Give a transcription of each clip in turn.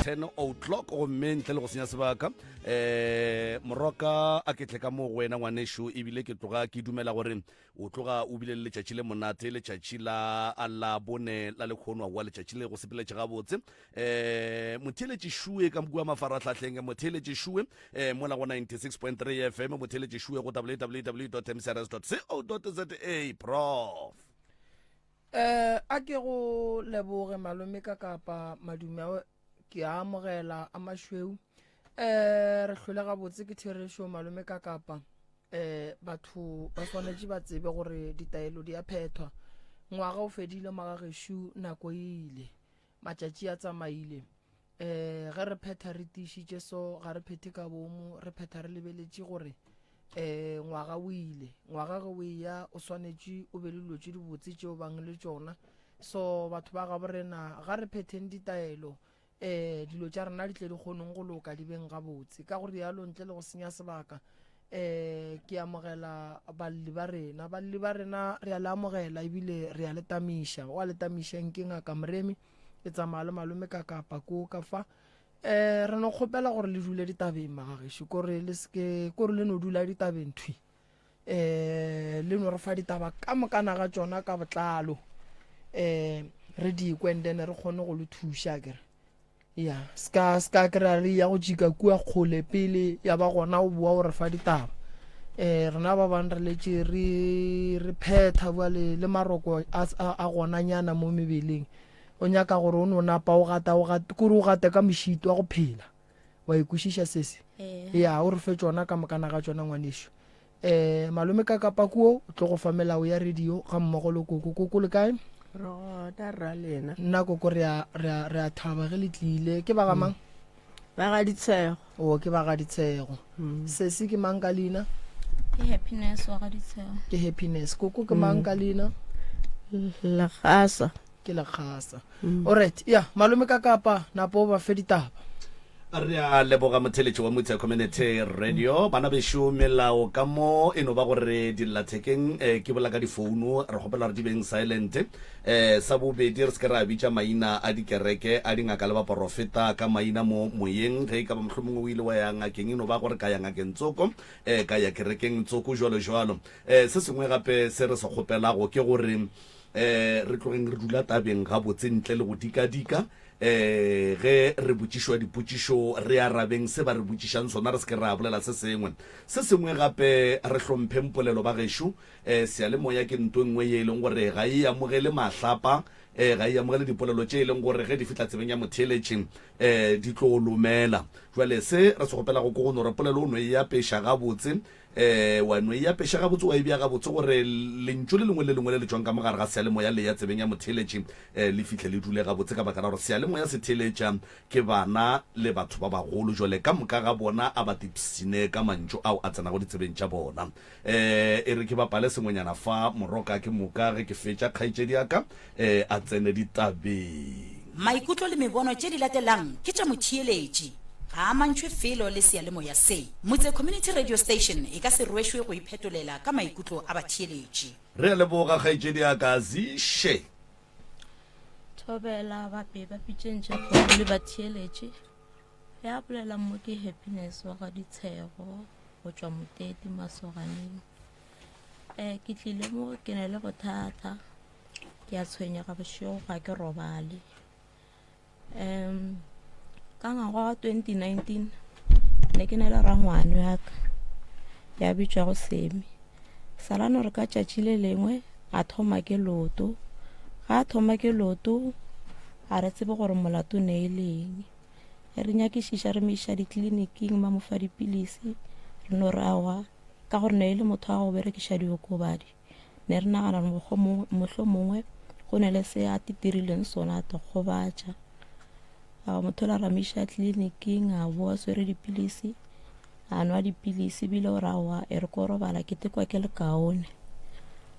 10 o'clock gomme ntle le go senya sebaka um moroka a ke tle ka mo go wena ngwanešu ebile ke tloga ke dumela gore o tloga o bile le letšatši le monate letšatši la la bone la lekgono wa letšatši le go sepeletše gabotse um motheeletši šue ka kua mafaratlhahleng motheeletši šue um mola go 96.3 fm motheeletši šue go www mcrs co za prof Eh, a ke go leboge malome ka kapa madume ao ke a amogela a mašweu eh re hlole gabotse ke therešo malome ka kapa eh batho ba swanetše ba tsebe gore ditaelo di a phethwa ngwaga o fedile magagešu nako e ile matšatši a tsamaile um ge re phetha re tiišitše so ga re phethe ka boomo re phetha re lebeletše gore um ngwaga o ile ngwaga ge o eya o swanetše o be le dilo tše dibotse tšeo bang le tšona so batho ba gabo rena ga re phetheng ditaelo um dilo tša rena di tle di kgoneng go loka di beng gabotse ka go rialo ntle le go senya sebaka um ke amogela balli ba rena balli ba rena re a le amogela ebile re a le tamiša wa le tamišang ke ngaka moremi ke tsamaya le malome ka kapa ko ka fa um re no kgopela gore le dule ditabeng magagešo kore le seke kore le no dula ditabeng thwi um le no re fa ditaba ka mokana ga tšona ka botlalo um re di kwe and then re kgone go le thuša kere ya ska ska kry-a re ya go jika kua kgole pele ya ba gona o boa o re fa ditaba um rena ba bang re letše re re phetha bua le le maroko a a gonanyana mo mebeleng o nyaka gore o no napa o gata o gata kore o gate ka mošito wa go phela wa ikwešiša sese ya o re fe tšona ka mokana ga tšona ngwanešu um malome ka kapa kuo o tlo go fa melao ya radio ga mmogo le koko koko le kae re gona rra lena nna koko re a re a re a thaba ge le tlile ke ba ga mang ba ga ditshego o ke ba ga ditshego sesi ke mang ka leina ke happiness wa ga ditshego ke happiness koko ke mang ka leina legasa ke lekgasa mm. alright ya malome ka kapa napo ba fe ditaba re a leboga motheletši wa motse community radio bana bešo melao ka mo e no ba gore dillathekeng eh, ke bola ka difounu re kgopela gore di beng silent eh, sa bobedi re se ke ra bitša maina a dikereke a dingaka le baporofeta ka maina mo moyeng ge e ka ba mohlomongwe o ile wa ya ngakeng e no ba gore ka ya ngakeng tsoko eh, ka ya kerekeng tsoko jwalo jwalo eh, se sengwe gape se re se kgopelago ke gore eh re tlogeng re dula tabeng gabotse ntle le go dikadika eh ge re botšišwa dipotšišo re arabeng se ba re botšišang sona re se ke ra bolela se sengwe se sengwe gape re hlompheng polelo ba gešo eh seyalemoya ke nto e nngwe ye e leng gore ga e amogele mahlapa eh ga e amogele dipolelo tše e leng gore ge di fihla tsebeng ya motheeletši eh di tlo lomela jwale se re se kgopelago ke go no re polelo o no e apeša gabotse Ee, wa no e apeša gabotse, wa e bea gabotse gore lentšu le lengwe le lengwe le le tšwang ka mo gare ga seyalemoya le ya tsebeng ya motheeletši um le fihle le dule gabotse, ka baka la gore seyalemoya se theeletša ke bana le batho ba bagolo. Jwale ka moka ga bona a ba tipshine ka mantšu ao a tsenago ditsebeng tša bona. Um e re ke bapale sengwenyana fa, moroka ke moka ge ke fetša, kgaetšedi ya ka um a tsene ditabeng. Maikutlo le mebono tše di latelang ke tša motheeletši, ga a amantšhwe felo le seyalemoya se. Motse Community Radio Station e ka se rwešwe go iphetolela ka maikutlo a batheeletši. Re a leboga kgaetšedi ya ka Zishe. Thobela bape ba pitšeng tše kgolo le batheeletši. Ya bolela mo ke Happiness wa ga Ditshego go tšwa Moteti Masoganeng. Eh ke tlile mo ke na le bothata ke a tshwenyega bošego ga ke robale um ka ngwaga wa 2019 ne ke na le rangwane ya ka ya bitšwago semi salano re ka tšatši le lengwe a thoma ke loto ga a thoma ke loto a re tsebe gore molato ne e leng re nyakišiša re mo iša ditleliniking ba mo fa dipilisi re no re aowa ka gore ne e le motho wa go berekiša diokobadi Ne re nagana gore mohlomongwe go ne le se a tirileng sona a to gobatša. A motho la ramiša tleliniking a boa swere dipilisi a nwa dipilisi ebile o ra wa e re ko robala ke tekwa ke le kaone.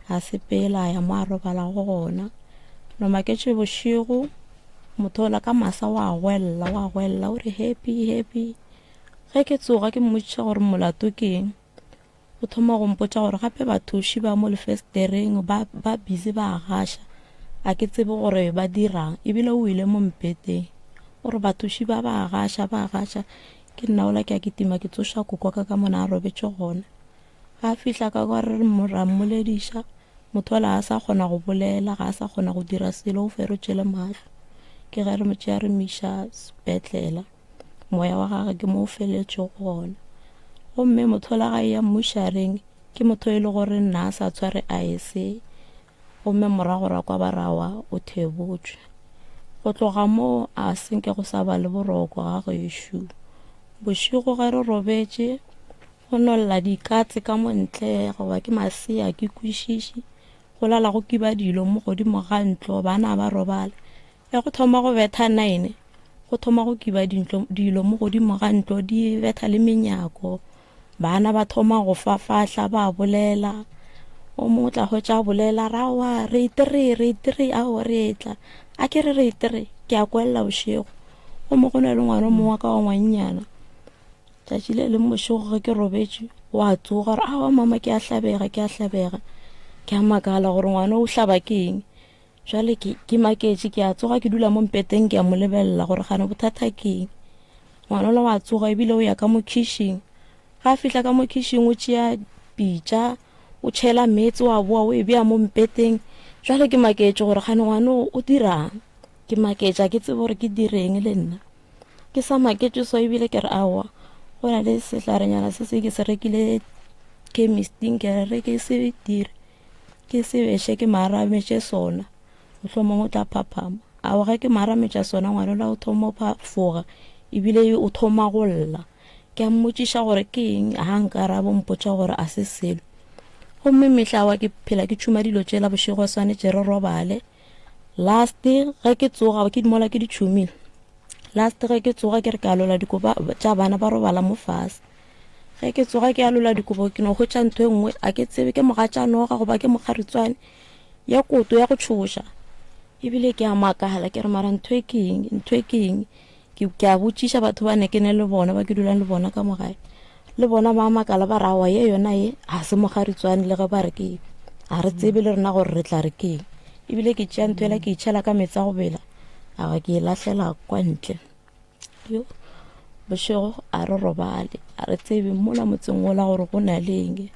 A sepela a ya mo a robalago gona. No maketše bošego motho ola ka masa wa gwella wa gwella o re happy happy. Ge ke tsoga ke mmotšiša gore molato ke eng. O thoma go mpotša gore gape bathuši ba mo lefestereng ba ba busy ba gaša a ke tsebe gore ba dirang ebile o ile mo mpeteng. Gore bathuši ba ba gaša ba gaša ke nna ola ke a kitima ke tsoša koko ka ka mona a robetše gona. Ga a fihla ka kwa re ra mmolediša motho ola a sa kgona go bolela ga a sa kgona go dira selo o ferotše le mahlo. Ke ge re mo tšea re mo iša sepetlela moya wa gagwe ke mo o feletšego gona. Gomme motho ola ga e ya mmušareng ke motho e le gore nna a sa tshware aese gomme morago ra kwa ba rawa o thebotšwe. Go tloga moo a senke go sa ba le boroko ga gešo. Bošego ge re robetše go no lla dikatse ka mo ntle goba ke masea ke kwešiše go lala go kiba dilo mo godimo ga ntlo bana ba robala. Ge go thoma go betha nine, go thoma go kiba dintlo, dilo mo godimo ga ntlo, di betha le menyako. Bana ba thoma go fafahla, ba bolela. O mongwe o tla hwetša a bolela, rawa, re itere, re itere, ao re etla. A ke re re itere, ke a kwelela bošego. Gomme go na le ngwana o mongwe wa ka wa ngwannyana. Tšatši le leng bošego ge ke robetše, wa tsoga gore aowa mama ke a hlabega, ke a hlabega. Ke a makala gore ngwana o hlaba ke eng. Jwale ke, ke maketše, ke a tsoga ke dula mo mpeteng ke a mo lebelela gore gane bothata ke eng. Ngwana ola wa tsoga ebile o ya ka mo khishing. Ga a fihla ka mo khishing o tšea pitša, o tšhela meetse wa boa o e bea mo mpeteng. Jwale ke maketše gore gane ngwana o o dirang. Ke maketše a ke tsebe gore ke direng le nna. Ke sa maketše so ebile ke re aowa go na le sehlarenyana se se ke se rekile chemisting ke re re ke se dire. Ke se beše ke marametše sona, mohlomongwe o tla phaphama. Aowa ge ke marametša sona ngwanola o thoma o phafoga ebile o thoma go lla. Ke a mmotšiša gore ke eng, ga nkaraba o mpotša gore a se selo. Gomme mehla aowa ke phela ke tšhuma dilo tšela bošego swanetše re robale. Last ge ke tsoga ke mola ke di tšhumile. Last ge ke tsoga ke re ke alola dikoba tša bana ba robala mo fase. Ge ke tsoga ke alola dikobo ke no hwetša ntho e nngwe a ke tsebe ke mogatšanoga goba ke mokgaritswane ya koto ya go tšhoša ebile ke a makala ke re mara ntho e ke eng ntho e ke eng ke ke a botšiša batho ba ne ke ne le bona ba ke dulang le bona ka mo gae le bona ba makala ba ra wa ye yona ye ga se mokgaritswane le ge ba re ke ga re tsebe le rena gore re tla re ke eng ebile ke tšea ntho ela ke itšhela ka meetse a go bela a ga ke e lahlela kwa ntle Yo, bošego a re robale, a re tsebe mola motseng wola gore go na le eng.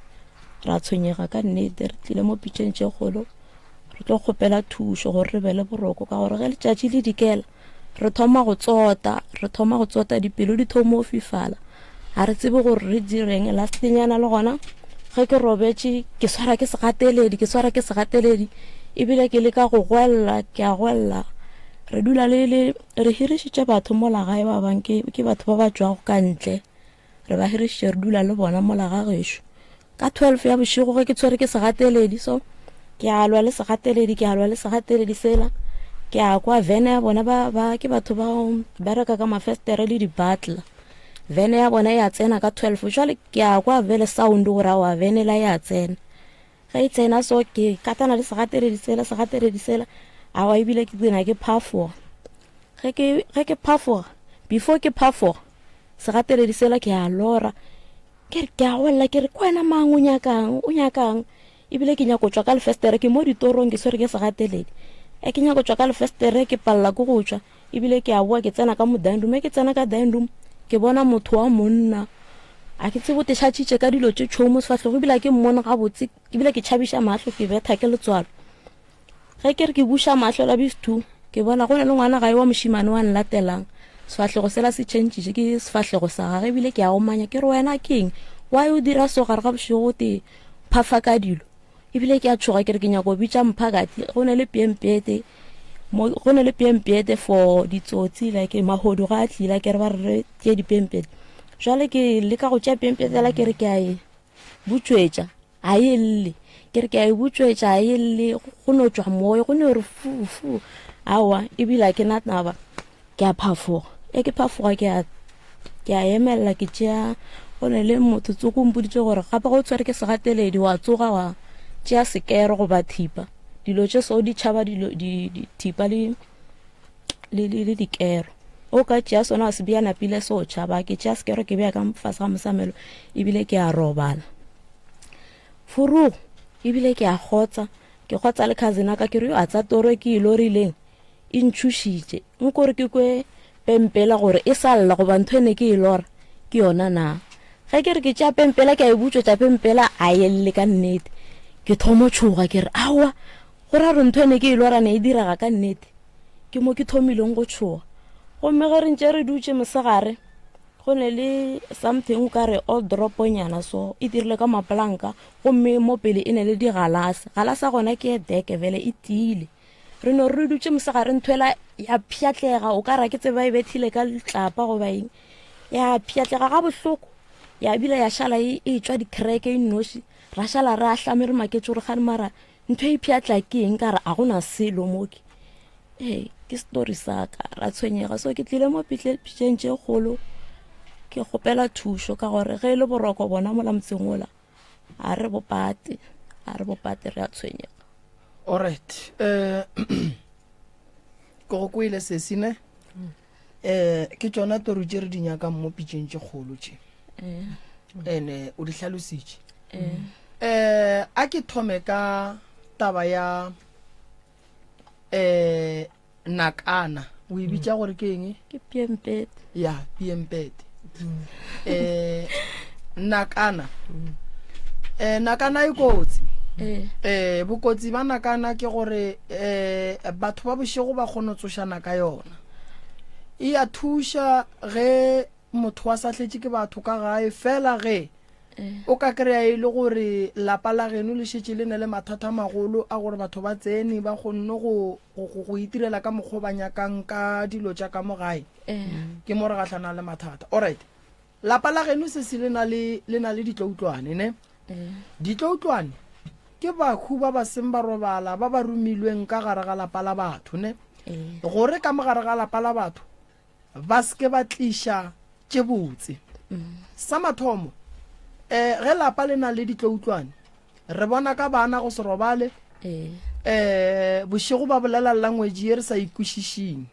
Ra tshwenyega ka nnete, re tlile mo pitšeng tše kgolo, re tlo kgopela thušo gore re be le boroko ka gore ge letšatši le dikela re thoma go tsota, re thoma go tsota dipelo di thoma go fifala. Ga re tsebe gore re direng. Lastnyana le gona ge ke robetše ke swara ke segateledi, ke swara ke segateledi ebile ke leka go goelela, ke a goelela. Re dula le le re hirišitše batho mola gae ba bang ke ke batho ba ba tšwago ka ntle. Re ba hirišitše re dula le bona mola ga gešo. Ka 12 ya bošego ge ke tshwere ke segateledi so ke a lwa le segateledi ke a lwa le segateledi sela ke a kwa vene ya bona ba ba ke batho ba bereka ka mafestere le di-butler vene ya bona ya tsena ka 12 jwale ke a kwa vele sound gore aowa vene la ya tsena Ge e tsena so ke katana le segateledi sela segateledi sela awa ebile ke tsena ke phafoga ge ke ge ke phafoga before ke phafoga segateledi sela ke a lora ke re ke a golla ke re ke wena mang o nyakang o nyakang ebile ke nyako tšwa ka lefestere ke mo ditorong ke swere ke segateledi e ke nyako tšwa ka lefestere ke palela ke go tšwa Ebile ke a boa ke tsena ka mo dining room, ge ke tsena ka dining room ke bona motho wa monna a ke tsebe o tešatšitše ka dilo tše tšhweu mo sefahlego ebile a ke mmone gabotse ebile ke tšhabiša mahlo ke betha ke letswalo. Ge ke re ke buša mahlo la bisthu ke bona go na le ngwana gae wa mošemane wa nlatelang sefahlego sela se tšhentšitše ke sefahlego sa gage ebile ke a omanya ke re wena ke eng why o dira so gare ga bošego o te phafa ka dilo. Ebile ke a tšhoga ke re ke nyako bitša mphakathi go ne le piempiete mo go ne le piempiete for ditsotsi like mahodu ga a tlile ke re ba re re tšee dipiempiete jwale ke leka go tšea piempiete la ke re ke a e butšwetša ga e lle ke re ke a e butšwetša ga e lle go no tšwa moya go no re fu fu aowa ebile a ke na taba Ke a phafoga. E ke phafoga ke a ke a emelela ke tšea go ne le motho tsoko o mpoditše gore gape go tshwere ke segateledi wa tsoga wa tšea sekero goba thipa dilo tše so di tšhaba dilo di, di thipa le le le, le dikero o ka tšea sona wa se bea napile se o tšhaba ke tšea sekero ke bea ka fase ga mosamelo ebile ke a robala furugo ebile ke a kgotsa ke kgotsa le cousin ka ke re yo a tsa toro e ke e lorileng e ntšhošitše. Nko re ke kwe pempela gore e sa lla goba ntho e ne ke e lora ke yona na. Ge ke re ke tšea pempela ke a e butšwetša pempela a e lle ka nnete. Ke thomo tšhoga ke re aowa go ra gore ntho e ne ke e lora ne e direga ka nnete. Ke mo ke thomileng go tšhoga. Gomme ge re ntše re dutše mosegare go ne le something o ka re old droponyana so e dirile ka mapolanka gomme mo pele e ne le digalase. Galase ya gona ke e deke vele e tiile. Re no re dutše mosegare ntho ela ya pšhatlega o ka ra ke tseba e bethile ka letlapa goba eng. Ya pšhatlega ga bohloko ya bile ya šala e e tšwa di-crack e nnoši ra šala re ahlame re maketše gore gane mara ntho e pšhatla ke eng ka re a gona selo mo ke ee ke story sa ka ra tshwenyega so ke tlile mo pitšeng tše kgolo ke kgopela thušo ka gore ge e le boroko bona mola motseng ola a re bopate a re bopate re a tshwenyega alright eh ke go kwele sesi ne eh ke tšona toru tše re di nyakang mo pitšeng tše kgolo tše ene o di hlalositše eh a ke thome ka taba ya eh nakana o e bitša gore ke eng ke piempete ya piempete eh nakana eh nakana e kotsi eh eh bokotsi ba nakana ke gore eh batho ba bošego ba kgone go tsošana ka yona e a thuša ge motho wa sahletše ke batho ka gae fela ge o ka kry-a e le gore lapa la geno le šetše le ne le mathata a magolo a gore batho ba tsene ba kgonne go, go, go, go itirela ka mokgwa o ba nyakang ka dilo tša ka mo gae ke mo re gahlanang le mathata alright lapa la geno se se le na le le na le ditloutlwane ne ditloutlwane ke bakhu ba ba seng ba robala ba ba romilweng ka gare ga lapa la batho ne gore ka mo gare ga lapa la batho ba se ke ba tliša tše botse. Sa mathomo, um ge lapa le na le ditloutlwane, re bona ka bana go se robale, um bošego ba bolela language ye re sa ikwešišing,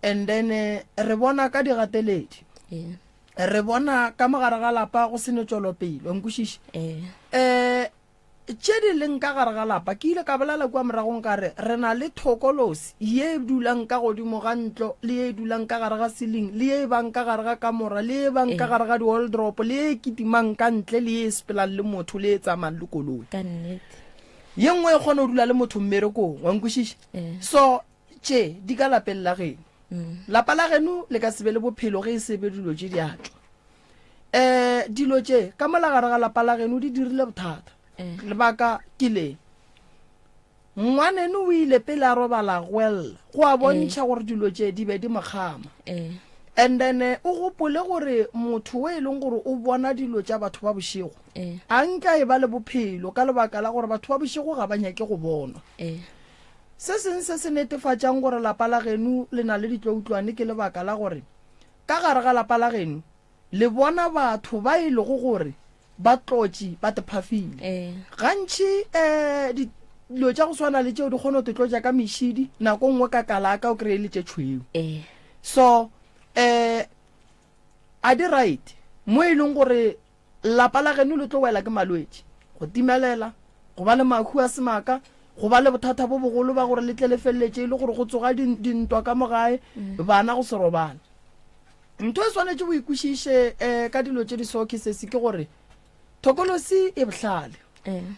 and then re bona ka digateledi, re bona ka mo gare ga lapa go se ne tšwelopele, wa nkwešiša? Um Tše di leng ka gare ga lapa, ke ile ka bolela kua moragong ka re, re na le thokolosi ye e dulang ka godimo ga ntlo, le ye e dulang ka gare ga siling, le ye e bang ka gare ga kamora, le ye e bang ka gare ga di-wardrobe, le ye e kitimang ka ntle, le ye e sepelang le motho, le ye e tsamayang le koloi. Ka nnete. Ye nngwe e kgona go dula le motho mmerekong, wa nkwešiša? So, tše di ka lapeng la geno. Lapa la geno le ka se be le bophelo ge e se be dilo tše di a tšwa. Um dilo tše ka mola gare ga lapa la geno di dirile bothata. Lebaka ke le, ngwaneno o ile pele a robala go lla, go a bontšha gore dilo tše di be di mo kgama. And then o gopole gore motho o e leng gore o bona dilo tša batho ba bošego, a nka e ba le bophelo ka lebaka la gore batho ba bošego ga ba nyake go bonwa. Se seng se se netefatšang gore lapa la geno le na le ditloutlwane ke lebaka la gore ka gare ga lapa la geno le bona batho ba e lego gore ba tlotše ba te phafile. Gantši um dilo tša go swana le tšeo di kgona go te tlotša ka mešidi, nako nngwe ka kalaka o kry-e le tše tšhweu. So um a di right mo e leng gore Lapa la geno le tlo wela ke malwetši, go timelela, go ba le mahu a semaka, go ba le bothata bo bogolo ba gore le tle le feleletše e le gore go tsoga dintwa ka mo gae, bana go se robale. Ntho e swanetše o e kwešiše um ka dilo tše di so ke sesi ke gore thokolosi e bohlale.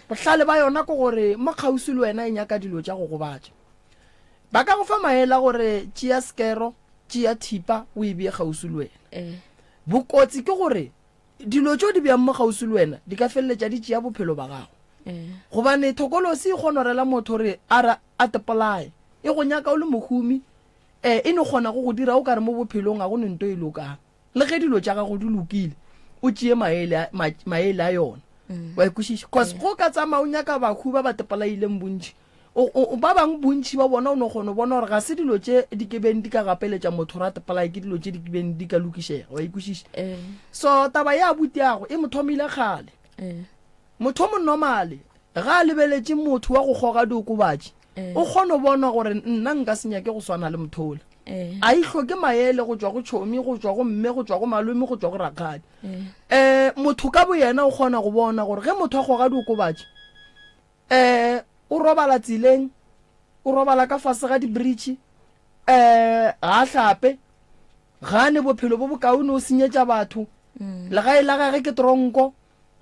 Bohlale ba yona ke gore mo kgauswi le wena e nyaka dilo tša go gobatša. Ba ka go fa maele a gore tšea sekero, tšea thipa o e bee kgauswi le wena. Bokotsi ke gore Dilo tšeo di bjang mo kgauswi le wena di ka feleletša di tšea bophelo ba gago. Gobane thokolosi e kgona go rela motho gore a re a te polaye. E go nyaka o le mohumi, e, e no kgona go go dira o ka re mo bophelong ga go ne nto e lokang. Le ge dilo tša gago di lokile, o tšee maele a, ma, maele a yona. Wa e kwešiša? Cause go ka tsamaya o nyaka bahu ba ba te polaileng bontši, O, o, ba bangwe bontši ba bona o no kgona go bona gore ga se dilo tše di ke beng di ka gapeletša motho gore a tepolaye, ke dilo tše di ke beng di ka lokišega, wa ikwešiša? So taba ya abutiago e mo thomile kgale. Motho o mo normale ga a lebeletše motho wa go kgoga diokobatši, o kgona go bona gore nna nka se nyake go swana le motho ola. A e hloke maele go tšwa go tšhomi, go tšwa go mme, go tšwa go malome, go tšwa go rakgadi. Um motho ka boyena o kgona go bona gore ge motho a kgoga diokobatši, um o robala tseleng, o robala ka fase ga di-bridge, um ga a hlape. Ga a ne bophelo bo bokaone, o senyetša batho. Legae la gage ke tronko,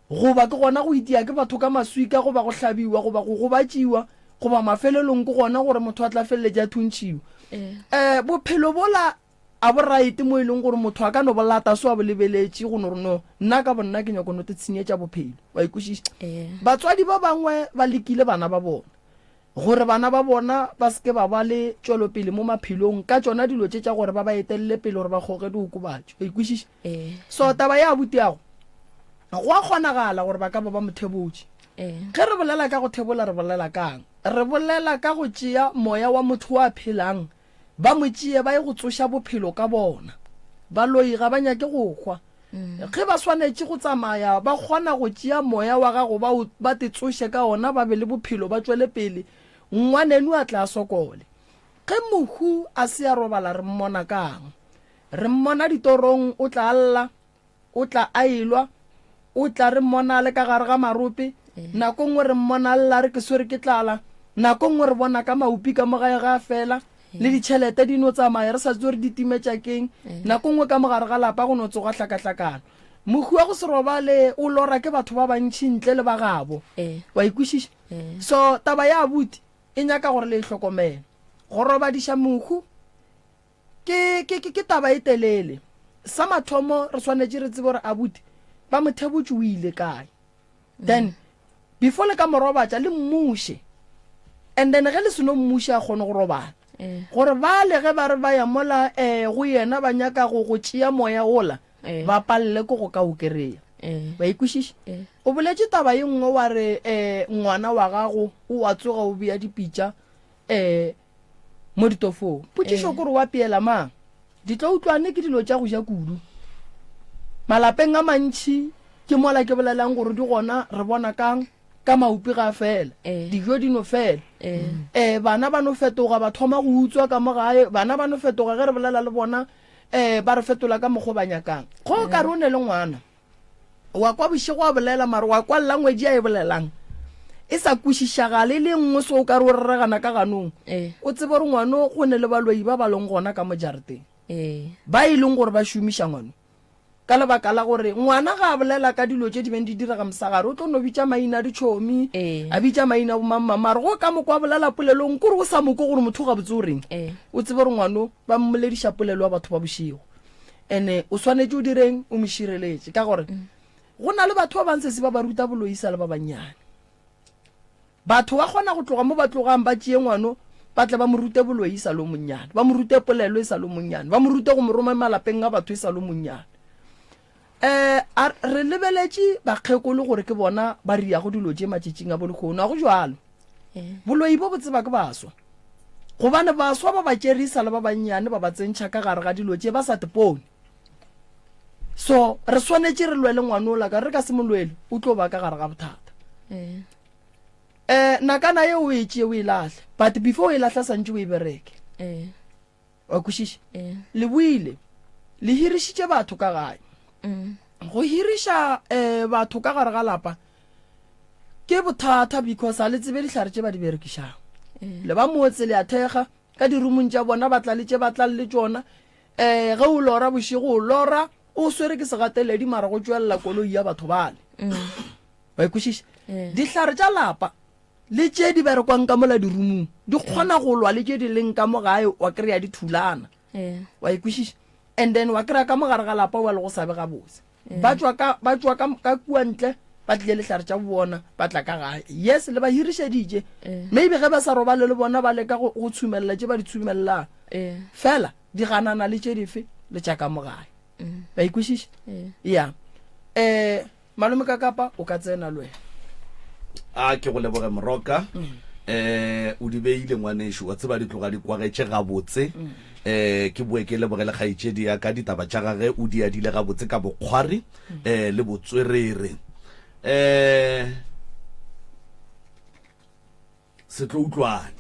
goba ke gona go itia ke batho ka maswika, goba go hlabiwa, goba go gobatšiwa, goba mafelelong ke gona gore motho a tla feleletše a thuntšhiwa. Um bophelo bola a bo right mo e leng gore motho a ka no bo lata so a bo lebeletše go no re no nna ka bonna ke nyako no te tshenyetša bophelo. Wa ikwešiša? Batswadi ba bangwe ba lekile bana ba bona. Gore bana ba bona ba se ke ba ba le tšwelopele mo maphelong ka tšona dilo tše tša gore ba ba etelele pele gore ba kgoge diokobatši. Wa ikwešiša? So taba ya abutiago, go a kgonagala gore ba ka ba ba mo thebotše. Ge re bolela ka go thebola re bolela ka'ng? Re bolela ka go tšea moya wa motho wa phelang, ba mo tšee ba ye go tsoša bophelo ka bona. Baloi ga ba nyake go hwa. Ge ba swanetše go tsamaya, ba kgona go tšea moya wa gago ba o, ba te tsoše ka ona, ba be le bophelo, ba tšwele pele, ngwaneno a tle a sokole. Ge mohu a se a robala re mmona ka'ng? Re mmona ditorong, o tla a lla, o tla a elwa, o tla re mmona a le ka gare ga marope, nako nngwe re mmona a lla a re ke swere ke tlala, nako nngwe re bona ka maupi ka mo gae ga a fela, le ditšhelete di no tsamaya re sa tsebe gore di timetša keng. Nako nngwe ka mo gare ga lapa go no tsoga hlakahlakano. Mohu wa go se robale o lora ke batho ba bantši ntle le ba gabo. Wa e kwešiša? So taba ya abuti e nyaka gore le e hlokomele. Go robadiša mohu ke, ke, ke, ke taba e telele. Sa mathomo re swanetše re tsebe gore abuti ba mo thebotše o ile kae. Then before le ka mo robatša le mmuše and then ge le seno mmuše a kgone go robala eh. gore bale ge ba re ba ya mola um go yena ba nyaka go go tšea moya ola eh. ba palele ko go ka o kereya eh. ba ikwešiša o boletše taba ye nngwe wa re um ngwana wa gago o a tsoga o bea dipitša um mo ditofong. Potšišo ke gore o apeela mang? Ditloutlwane ke dilo tša go ja kudu. Malapeng a mantši ke mola ke bolelang gore di gona re bona kang ka maupi ga a fela, dijo di no fela. Um bana ba no fetoga ba thoma go utswa ka mo gae, bana ba no fetoga ge re bolela le bona um ba re fetola ka mokgwa o ba nyakang. Go ka re o ne le ngwana Wa kwa bošego a bolela mare wa kwa language a e bolelang e sa kwešišagale e le nngwe so o ka re o reregana ka ganong. Eh. O tsebe gore ngwano go ne le baloi ba ba leng gona ka mo jarateng Eh. ba e leng gore ba šomiša ngwano ka lebaka la gore ngwana ga a bolela ka dilo tše di beng di direga mosagare o tlo no bitša maina a ditšhomi Eh. a bitša maina a bomangmang mare go ka mokwa bolela polelong kore o sa moko gore motho gabotse o reng Eh. o tsebe gore ngwano ba mmolediša polelo ya batho ba bošego Ene o swanetše o direng? O mo šireletše. Ka gore go na le batho ba bang sesi ba ba ruta boloi sa le ba bannyane. Batho ba kgona go tloga mo ba tlogang ba tšee ngwano ba tle ba mo rute boloi e sa le o monnyane, ba mo rute polelo e sa le o monnyane, ba mo rute go mo roma malapeng a batho e sa le o monnyane. Um a re lebeletše bakgekolo gore ke bona ba riago dilo tše matšatšing a bolehono, a go jwalo. Boloi bo bo tseba ke baswa. Gobane baswa ba ba tšere e sa le ba bannyane ba ba tsentšha ka gare ga dilo tše ba sa tepone. So re swanetše re lwele ngwanola ka re ka se mo lwele o tlo ba ka gare ga bothata. Um nakana ye o e tšee o e lahle but before o e lahla santše o e bereke. Wa kwešiša? Le boile le hirišitše batho ka gae. Go hiriša um batho ka gare ga lapa ke bothata because a le tsebe dihlare tše ba di berekišang. Le ba motse le a thekga ka dirumong tša bona ba tla le tše ba tlang le tšona. Um ge o lora bošego o lora o swere ke segateledi mara go tšwelela koloi ya batho bale. Wa ikwešiša? Dihlare tša lapa Le tše di berekwang ka mola dirumung di kgona go lwa le tše di leng ka mo gae, wa kry-a di thulana. Wa e kwešiša? And then wa kry-a ka mo gare ga lapa wa le go sa be gabotse. Ba tšwa ka, ba tšwa ka, ka kua ntle, ba tlile le hlare tša bona, ba tla ka gae. Yes, le ba hirišeditše. Maybe ge ba sa robale le bona ba leka go, go tshumelela tše ba di tshumellang. Fela di ganana le tše dife le tša ka mo gae. Wa e kwešiša? Ya. Eh, Malome Kakapa, o ka tsena le wena. A ke go leboge Moroka. Eh o di beile ngwanešu, wa tseba di tloga di kwagetše gabotse. Eh ke boe ke leboge le kgaetšedi ya ka ditaba tša gage o di adile gabotse ka bokgwari eh le botswerere. Eh se tlo utlwane.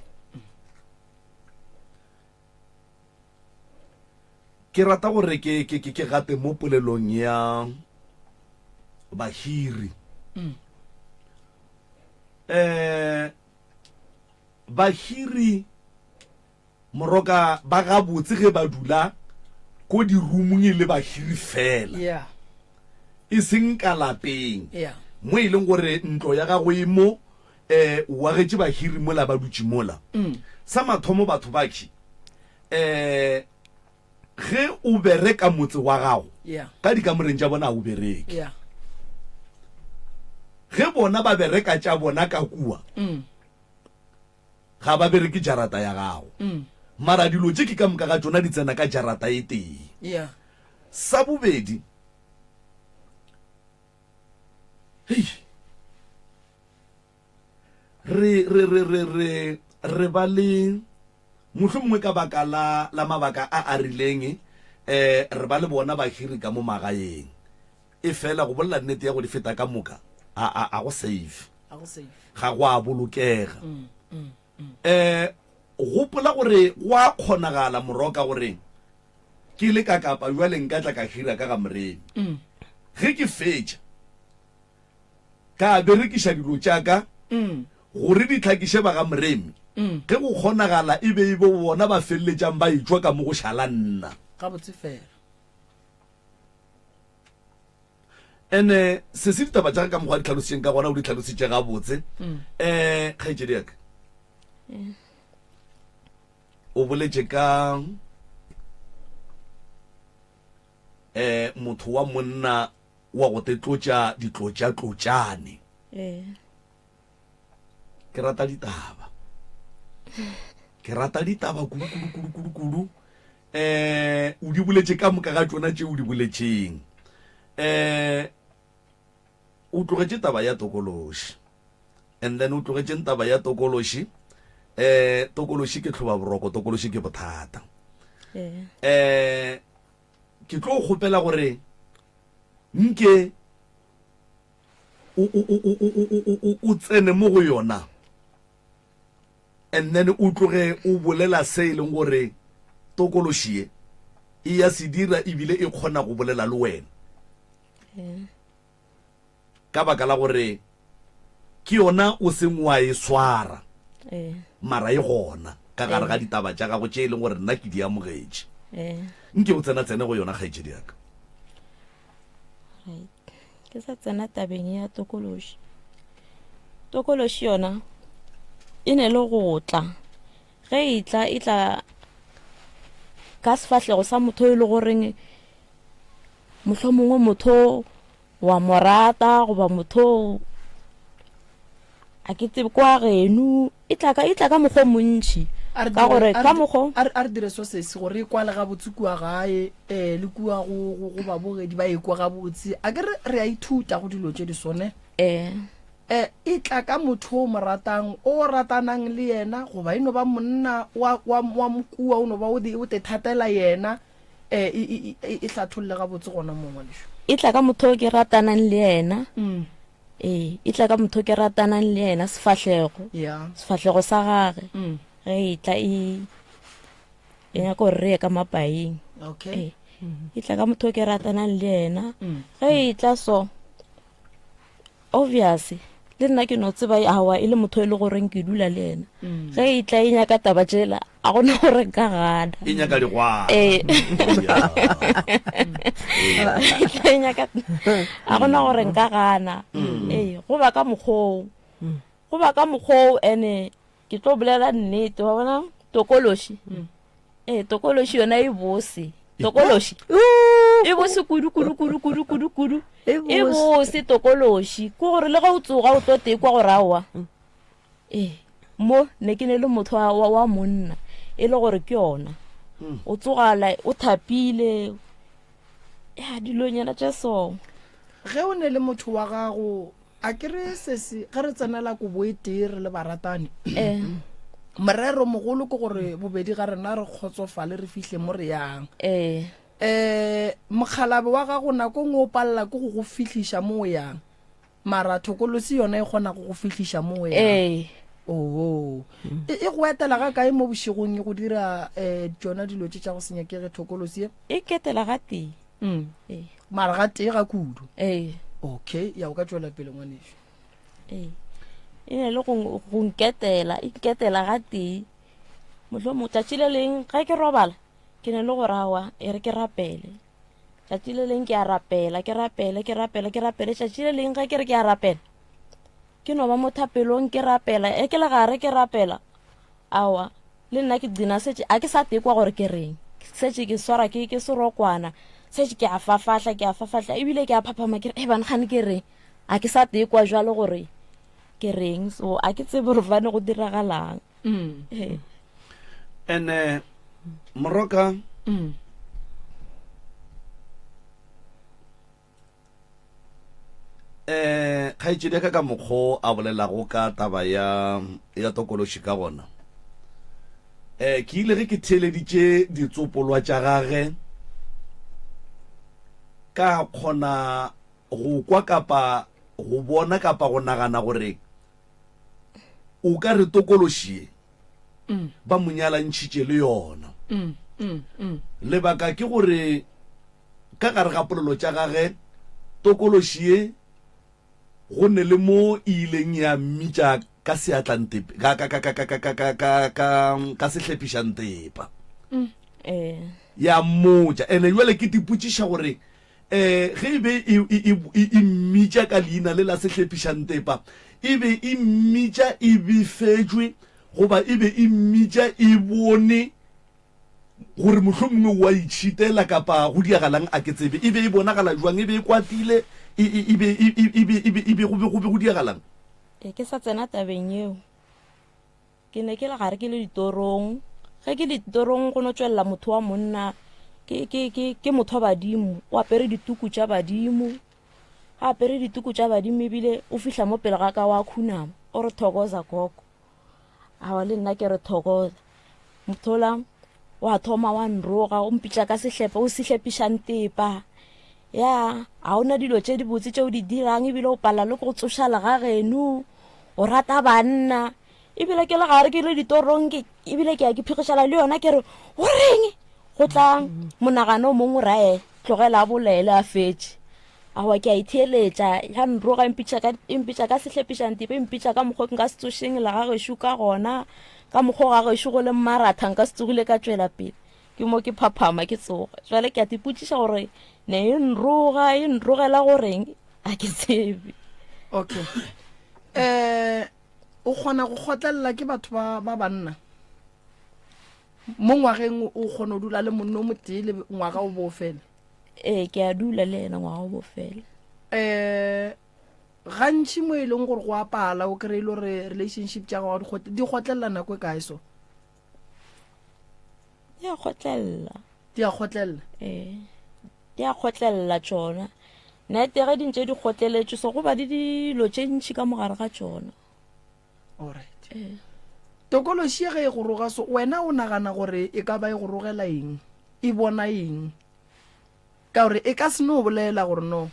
Ke rata gore ke ke ke gate mo polelong ya bahiri. Mm. Eh bahiri moroka ba gabotse ge ba dula. Ko dirumong e le bahiri fela. Yeah. E seng ka lapeng. Yeah. Mo e leng gore ntlo ya gago e mo, eh, o agetše bahiri mola ba dutše mola. Sa mathomo batho bakhi, eh, ge o bereka motse wa gago, Yeah. ka dikamoreng tša bona ga o bereke. Yeah. Ge bona ba bereka tša bona ka kua, Ga ba bereke jarata ya gago. Mara dilo tše ke ka moka ga tšona di tsena ka jarata e tee. Yeah. Sa bobedi, hei, re, re, re, re, re, re ba le, mohlomongwe ka baka la, la mabaka a a rileng, eh, re ba le bona bahiri ka mo magaeng. Efela go bolela nnete ya go di feta ka moka, a, a, a go safe. Ga go a bolokega. Um gopola gore go a kgonagala moroka gore ke le ka Kapa bjale nka tla ka hira ka ga Moremi. Ge ke fetša ka berekiša dilo tša ka gore di tlhakiše ba ga Moremi, ge go kgonagala e be e be bona ba feleletšang ba etšwa ka mo go šala nna. Gabotse fela. Ene sese ditaba tša ka mokgwa di tlhalositšeng ka gona o di tlhalositše gabotse. Um kgaetšedi ya ka o boletše ka um motho wa monna wa go tetlotša ditlotšatlotšane. Ke rata ditaba. Ke rata ditaba kudu kudu kudu kudu kudu. Eh, o di boletše ka moka ga tšona tše o di boletšeng. Eh, o tlogetše taba ya tokološi. And then o tlogetšeng taba ya tokološi. Eh, tokološi ke tlhoba boroko, tokološi ke bothata. Eh, ke tlo kgopela gore nke o, o, o, o, o, o, o, o tsene mo go yona and then o tloge o bolela se e leng gore tokološi ye e ya se dira ebile e kgona go bolela le wena ka baka la gore ke yona o seng wa e swara mara e gona ka gare ga ditaba tša gago tše e leng gore nna ke di amogetše. Nke o tsena tsene go yona kgaetšedi ya ka. Right. Ke sa tsena tabeng ya tokološi. Tokološi yona e ne le go tla. Ge e tla e tla ka sefahlego sa motho e le goreng mohlomongwe motho wa mo rata goba motho a ke tsebe kwa geno e tla ka e tla ka mokgwa o montši ka gore ka mokgwa a re dire so sesi gore e kwale gabotse kua gae um le kua go babogedi ba ekwa gabotse a ke re re a ithuta go dilo tše di sone ee um e tla ka motho o mo ratang o ratanang le yena goba e no ba monna wa wa wa mokua o no ba o o te thatela yena um e, e, e hlatholle gabotse gona mo ngwaneso e tla ka motho o ke ratanang le yena mm. Ee, e tla ka motho ke ratanang le yena sefahlego. Yeah. Sefahlego sa gage. Mm. Ge e tla e e nyaka gore re ye ka mapaing. Okay. Ee. Mm. E tla ka motho ke ratanang le yena. Mm. Ge e tla so obvious le nna ke no tseba awa e le motho e le goreng ke dula le yena. Mm. Ge e tla e nyaka taba tšela a gona gore nka gana. E nyaka digwara. Ee. Yeah. E tla e nyaka a gona gore nka gana. Ee, go ba ka mokgoo. Go ba ka mokgoo ene ke tlo bolela nnete wa bona tokološi. Ee, tokološi yona e bose. Tokološi e bose kudu kudu kudu kudu kudu kudu. E bose tokološi. Ke gore le ge o tsoga o tlo tekwa gore aowa. Ee, mo ne ke ne le motho wa, wa, wa monna e le gore ke yona mm. o tsogala o thapile ya dilonyana tša so ge o ne le motho wa gago a ke re sese ge re tsenela kobo e tee re le baratani eh. morero mogolo ke gore bobedi ga rena re kgotsofale re fihle mo re yang eh. Um mokgalabe wa gago nako nngwe o palela ke go go fihliša mo o yang Mara thokolosi yona e kgona go go fihliša mo o yang. Ee. Oo. E, e go etela ga kae mo bošegong e go dira um tšona dilo tše tša go se nyakege thokolosi ye? E ketela ga tee. Mm. Ee. Mara ga tee ga kudu. Ee. Okay, ya o ka tšwela pele ngwanešu. Ee. E ne le go go nketela, e nketela ga tee. Mohlomong tšatši le leng ge ke robala. Ke ne le gore aowa e re ke rapele. Tšatši le leng ke a rapela, ke rapele, ke rapele, ke rapele. Tšatši le leng ge ke re ke a rapela, ke no ba mo thapelong ke rapela, e ke le gare ke rapela, aowa le nna ke gcina setše a ke sa tekwa gore ke reng. Setše ke swara ke ke serokwana, setše ke a fafahla, ke a fafahla ebile ke a phaphama ke re, e bana gane ke reng? A ke sa tekwa jwalo gore ke reng, so a ke tsebe gore fane go diragalang. Mm. Ee. Ene moroka Mm. eh kgaetšedi ya ka ka mokgo a bolelago ka taba ya ya tokološi ka gona eh ke ile ge ke theeleditše ditsopolwa tša gage ka kgona go kwa kapa go bona kapa go nagana gore o ka re tokološi ye ba mo nyalantšhitše le yona. Lebaka ke gore ka gare ga polelo tša gage tokološi ye go ne le mo e ileng ya mmitša ka seatlantepe ka ka ka ka ka ka ka ka ka ka sehlephišantepa ya mmotša. Ene jwale ke tipotšiša gore Ee, ge e be e, e, e, e, e mmitša ka leina le la sehlephišantepa, e be e mmitša e befetšwe goba e be e mmitša e bone gore mohlomongwe o a itšhitela kapa go diagalang a ke tsebe. E be e bonagala jwang? E be e kwatile? E, e, e be, e, e, e be, e be, e be, go be, go be go diagalang? Ee, ke sa tsena tabeng yeo. Ke ne ke le gare ke le ditorong. Ge ke le ditorong go no tšwelela motho wa monna, ke, ke, ke, ke motho wa badimo, o apere dituku tša badimo. Ga apere dituku tša badimo ebile o fihla mo pele ga ka wa khunama, o re thokoza gogo. Aowa le nna ke re thokoza. Motho ola wa thoma wa nroga, o mpitša ka sehlepa, o sehlepiša ntepa. Ya, ga o na dilo tše dibotse tše o di dirang ebile o palela le ke go tsoša legageno, o rata banna. Ebile ke le gare ke le ditorong ke ebile ke ya ke phigišana le yona ke re o reng? Go tla monagano o mongwe ra e tlogela a bolele a fetše. Aowa ke a itheeletša ya nroga e mpitša ka e mpitša ka sehlepišantepe e mpitša ka mokgwa ke nka se tsošeng legagešo ka gona ka mokgwa ga gešo go le maratha nka se tsogile ka tšwela pele. Ke mo ke phaphama ke tsoga. Jwale ke a tipotšiša gore ne e nroga e nrogela goreng a ke tsebe. Okay. Eh o kgona go kgotlelela ke batho ba ba banna. Mo ngwageng o kgona go dula le monna o motee le ngwaga o bo fela. Ee, ke a dula le yena ngwaga o bo fela. Eh gantši mo e leng gore go a pala o kry-e le gore relationship tša gago di kgotlelela nako e kae so? Di a kgotlelela. Di a kgotlelela? Ee, di a kgotlelela tšona. Nete ge di ntše di kgotleletšwe so go ba le dilo tše ntši ka mogare ga tšona. Alright. Ee. Tokološi ge e go roga so wena o nagana gore e ka ba e go rogela eng? E bona eng? Ka gore e ka se no bolela gore no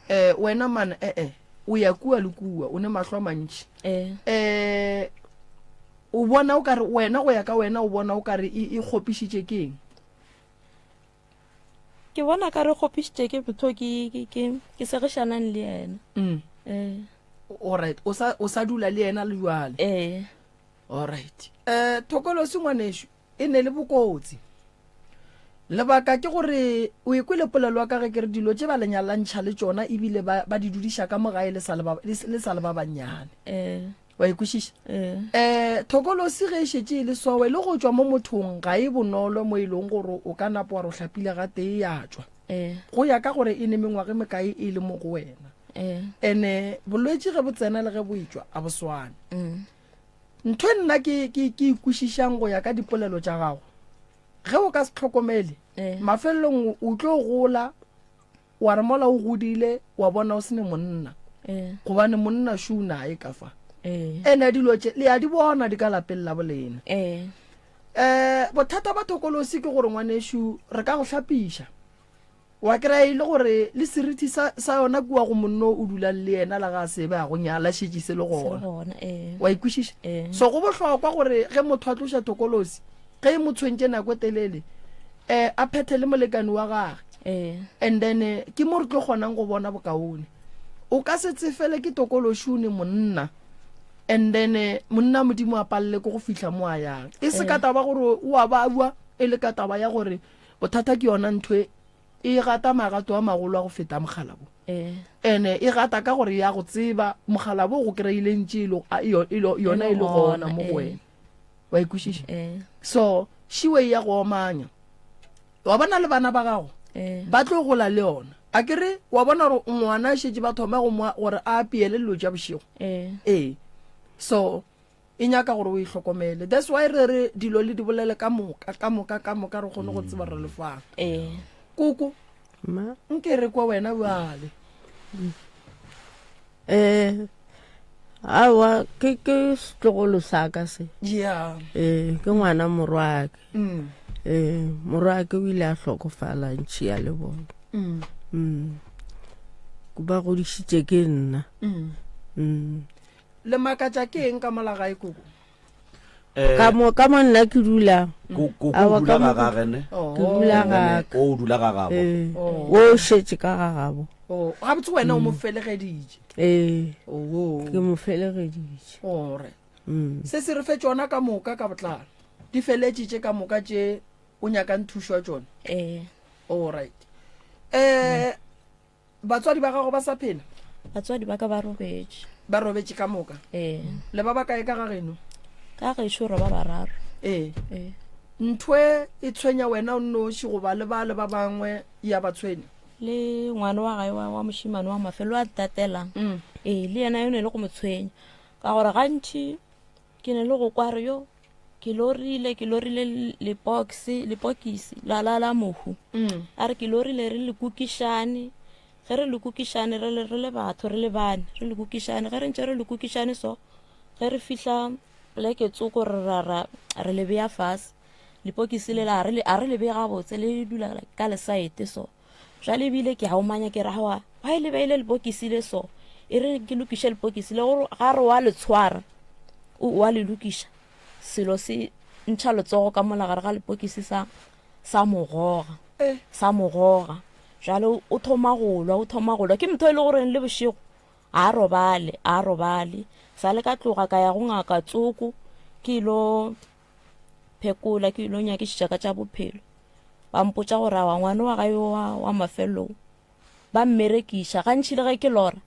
eh wena man eh eh o ya kua le kua o ne mahlo a mantši. Ee. Eh o bona o kare wena go ya ka wena o bona o kare e, e kgopišitše ke eng? Ke bona ka re kgopišitše ke motho ke ke ke ke segišanang le yena. Mm. Eh. Alright, o sa o sa dula le yena le jwale. Eh. Alright. Eh Thokolosi ngwanešu e ne le bokotsi. Lebaka ke gore o e kwele polelo ya ka ge ke re dilo tše ba le nyalantšha le tšona ebile ba ba di dudiša ka mo gae le sa le ba le sa le ba bannyane. Eh. Wa e kwešiša? Eh. Eh Thokolosi ge e šetše e le sowe le go tšwa mo mothong ga e bonolo mo e leng gore o ka napa wa re o hlapile gatee ya tšwa. Eh. Go ya ka gore e ne mengwaga e mekae e le mo go wena. Eh. Ene bolwetši ge bo tsena le ge bo etšwa a bo swane. Mm. Ntho e nna ke ke ke e kwešišang go ya ka dipolelo tša gago Ge o ka se hlokomele, Eh. mafelelong o tlo gola wa re mola o godile wa bona o se ne monna Eh. gobane monna šo o naye ka fa. Eh. Ene dilo tše le a di bona di ka lapeng la bolena. Eh. Eh, bothata ba thokolosi ke gore ngwanešu re ka go hlapiša. Wa kry-a e le gore le seriti sa, sa yona kua go monno o dulang le yena la ga a se be a go nyala šetše se le Se le gona. gona, ee. Wa e kwešiša? Ee. So go bohlokwa gore ge motho a tloša thokolosi, ge e mo tshwentše nako e telele, um a phethe le molekani wa gage. Ee. And then eh, ke mo re tlo kgonang go bona bokaone. O ka se tsefele ke tokološi o ne monna. And then eh, monna Modimo a palele ke go fihla mo a yang. E se ka taba gore o a babja. e le ka taba ya gore bothata ke yona ntho e e gata magato a magolo a go feta mogala bo. Ene e gata ka gore ya go tseba mogala bo go kry-ile ntše e yona e le gona mo go wena. Wa e kwešiša? So šiwe ya go omanya. Wa bona le bana ba gago ba tlo gola le yona. A ke re wa bona gore ngwana šetše ba thoma go gore a apiele dilo tša bošego. Ee. So e nyaka gore o e hlokomele that's why re re dilo le di bolele ka moka ka moka ka moka re kgone go tseba re le fang ee koko ma nke re kwa wena bjale eh awa ke ke setlogolo sa ka se yeah eh ke ngwana morwake mm. eh morwake o ile a hlokofala ntšhi ya le bona Mm. mm ba godišitše ke nna Mm. mm Le makatša ke eng ka mola gae koko? Eh, Ka mo ka mo nna ke dulang. Ko- koko Aowa, o dula ka mo ga gage ne Ke dula And then, ga ka. o dula ga gabo Ee. Oh. O šetše ka ga gabo. Oh, gabotse wena o mo felegeditše. Ee. Oh. Ke mo felegeditše. Ore. Mm. Se se re fe tšona ka moka ka botlalo. Di feletše tše ka moka tše o nyakang thušo ya tšona. Ee. All right. Eh Batswadi ba gago ba sa phela? Batswadi ba ka ba robetše. Ba robetše ka moka? Ee. Le ba bakae ka ga geno? Ka gešo re ba bararo. Ee. Ee. Nthwe e tshwenya wena o nnoši goba le ba le ba bangwe ya ba tshwenya? Le ngwana wa gae wa, wa mošemane wa mafelo a ntatelang. Mm. Ee, le yena yo ne le go mo tshwenya. Ka gore gantši ke ne le go kwa re yo ke lorile ke lorile lepokisi lepokisi la la la mohu mm. a re ke lorile re le kukišane ge re le kukišane re le re le batho re le bane re le kukišane ge re ntse re le kukišane so ge re fihla pleke tsoko re ra ra re le beya fase lepokisi le la re a re le beye gabotse le dula ka lesaete so Jwale ebile ke a omanya ke re aowa why le beile lepokisi le so e re ke lokiše lepokisi le gore ga re wa le tshwara o wa le lokiša selo se ntšha letsogo ka mola gare ga lepokisi sa sa mogoga eh. sa mogoga jwale o thoma go lwa o thoma go lwa ke motho e le goreng le bošego a robale a robale sa le ka tloga ka ya go ngaka tsoko ke ilo phekola ke ilo nyakišiša ka tša bophelo ba mpotša gore awa ngwana wa gae wa, wa mafelelong ba mmerekiša gantši le ge ke lora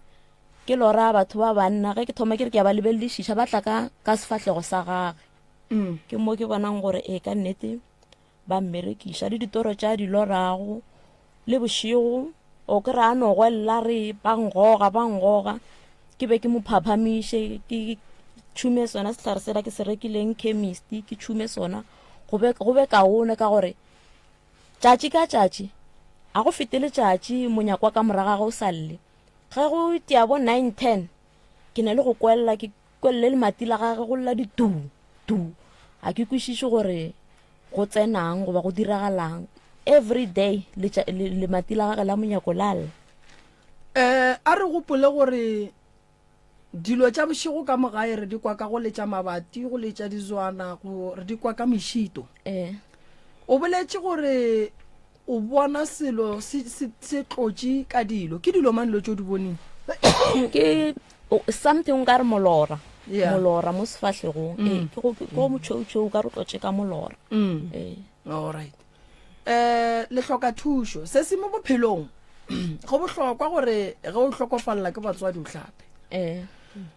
ke lora batho ba banna ge ke thoma ke re ke a ba lebeledišiša ba tla ka, ka sefahlego sa gage mm. ke mo ke bonang gore ee ka nnete ba mmerekiša le ditoro tša di lorago le bošego o ke re a no gwelela re ba ngoga ba ngoga ke be ke mo phaphamiše ke tšhume sona sehlare sela ke se rekileng chemist ke tšhume sona go be go be kaone ka gore tšatši ka tšatši a go fete letšatši monyako wa ka morago ga o sa lle ge go tia bo 9 10 ke na le go kwelela ke kwelele lemati la gage go lla ditu tu a ke kwešiše gore go tsenang goba go diragalang every day lemati la gage la monyako la lla um a re gopole gore Dilo tša bošego ka mo gae re di kwa ka go letša mabati, go letša dizwana, go re di kwa ka mešito. Ee. O boletše gore o bona selo se, se, se tlotše ka dilo. Ke dilo mang dilo tše o di boneng? Ke something o ka re molora. Yeah. Molora mo sefahlegong. Mm. Ee, ke go ke go motšheutšheu o ka re tlotše ka molora. Mm. Ee. All right. Eh, le hloka thušo. Se se mo bophelong go bohlokwa gore ge o hlokofalela ke batswadi o hlape. Eh.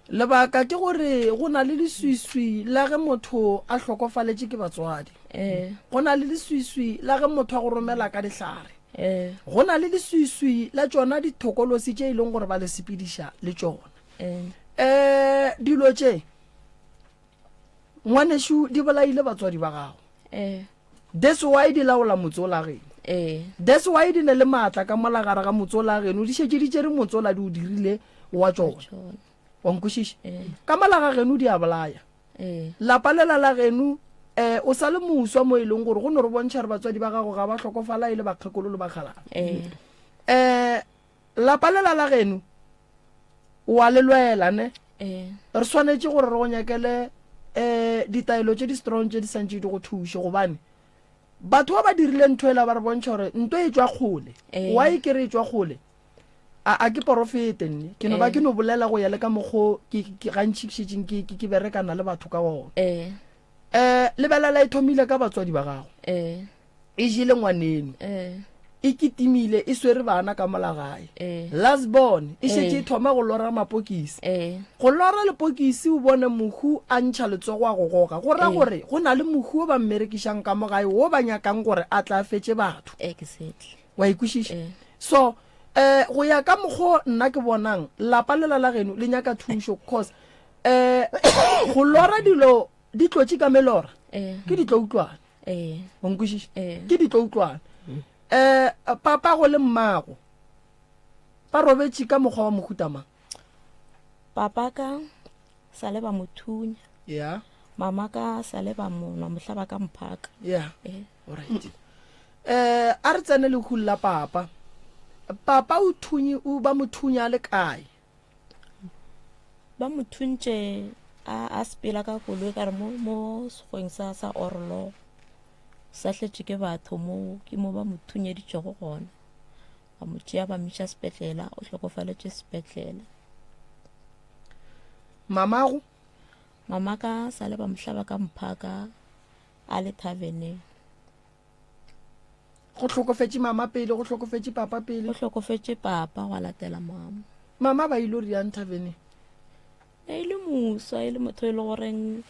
Lebaka ke gore go na le leswiswi la ge motho a hlokofaletše ke batswadi. Eh. Go na le leswiswi la ge motho a go romela ka dihlare. Eh. Go na le leswiswi la tšona dithokolosi tše e leng gore ba le sepediša le tšona. Eh. Eh, dilo tše ngwanešu di bolaile batswadi ba gago. Eh. That's why di laola motse o la geno. Ee. That's why di ne le maatla ka mola gare ga motse o la geno. Di šetše di tšere motse ola di o dirile wa tšona. Wa nkwešiša? Ee. Ka mola ga geno di a bolaya. Ee. Lapa lela la geno eh, o sa le moswa mo e leng gore go no re bontšha gore batswadi ba gago ga ba hlokofala e le bakgekolo le bakgalabje. Ee. Eh, lapa lela la geno o a le lwela ne? Ee. Re swanetše gore re go nyakele um ditaelo tše di strong tše di santše di go thuše gobane batho ba ba dirile ntho ela ba re bontšha gore nto e tšwa kgole. Ee. Why ke re e tšwa kgole? A, a ke porofete nne ke no ba Ee. ke no bolela go ya le ka mokgo ke, ke gantši ke šetšeng ke, ke, ke berekana le batho ka ona. Ee. Um lebelela e thomile ka batswadi ba gago. Ee. E jele ngwaneno. Ee. E kitimile e swere bana ka mola gae. Ee. Last born e šetše Ee. e thoma go lora mapokisi. Ee. Go lora lepokisi o bone mohu a ntšha letsogo a go goga. Go ra Ee. gore go na le mohu o ba mmerekišang ka mo gae wo ba nyakang gore a tla fetše batho. Exactly. Wa e kwešiša? Ee. So eh go ya ka mokgo nna ke bonang lapa lela la geno le nyaka thušo cause eh go lora dilo di tlotše ka melora Ee. ke ditloutlwane. Ee. O nkwešiša? Ee. Ke ditloutlwane. Eh papago le mmago ba robetše ka mokgwa wa mohuta mang? Papa ka sa le ba mo thunya. Yeah. Mama ka sa le ba mo nwa mohla ba ka mphaka. Yeah. Ee. Alright. Eh a re tsene lehung la papa. Papa o thunyi o ba mo thunya le kae? Ba mo thuntše a a sepela ka koloi ka re mo mo sekgweng sa sa Orlo. Sa hletše ke batho mo ke mo ba mo thunyeditšego gona. Ba mo tšea ba mo iša sepetlela, o hlokofaletše sepetlela. Mamago? Mama ka sa le ba mo hlaba ka mphaka a le thaveneng. Go hlokofetše mama pele, go hlokofetše papa pele. Go hlokofetše papa gwa latela mama. Mama ba ile riang thaveneng? E le moswa, e le motho e le goreng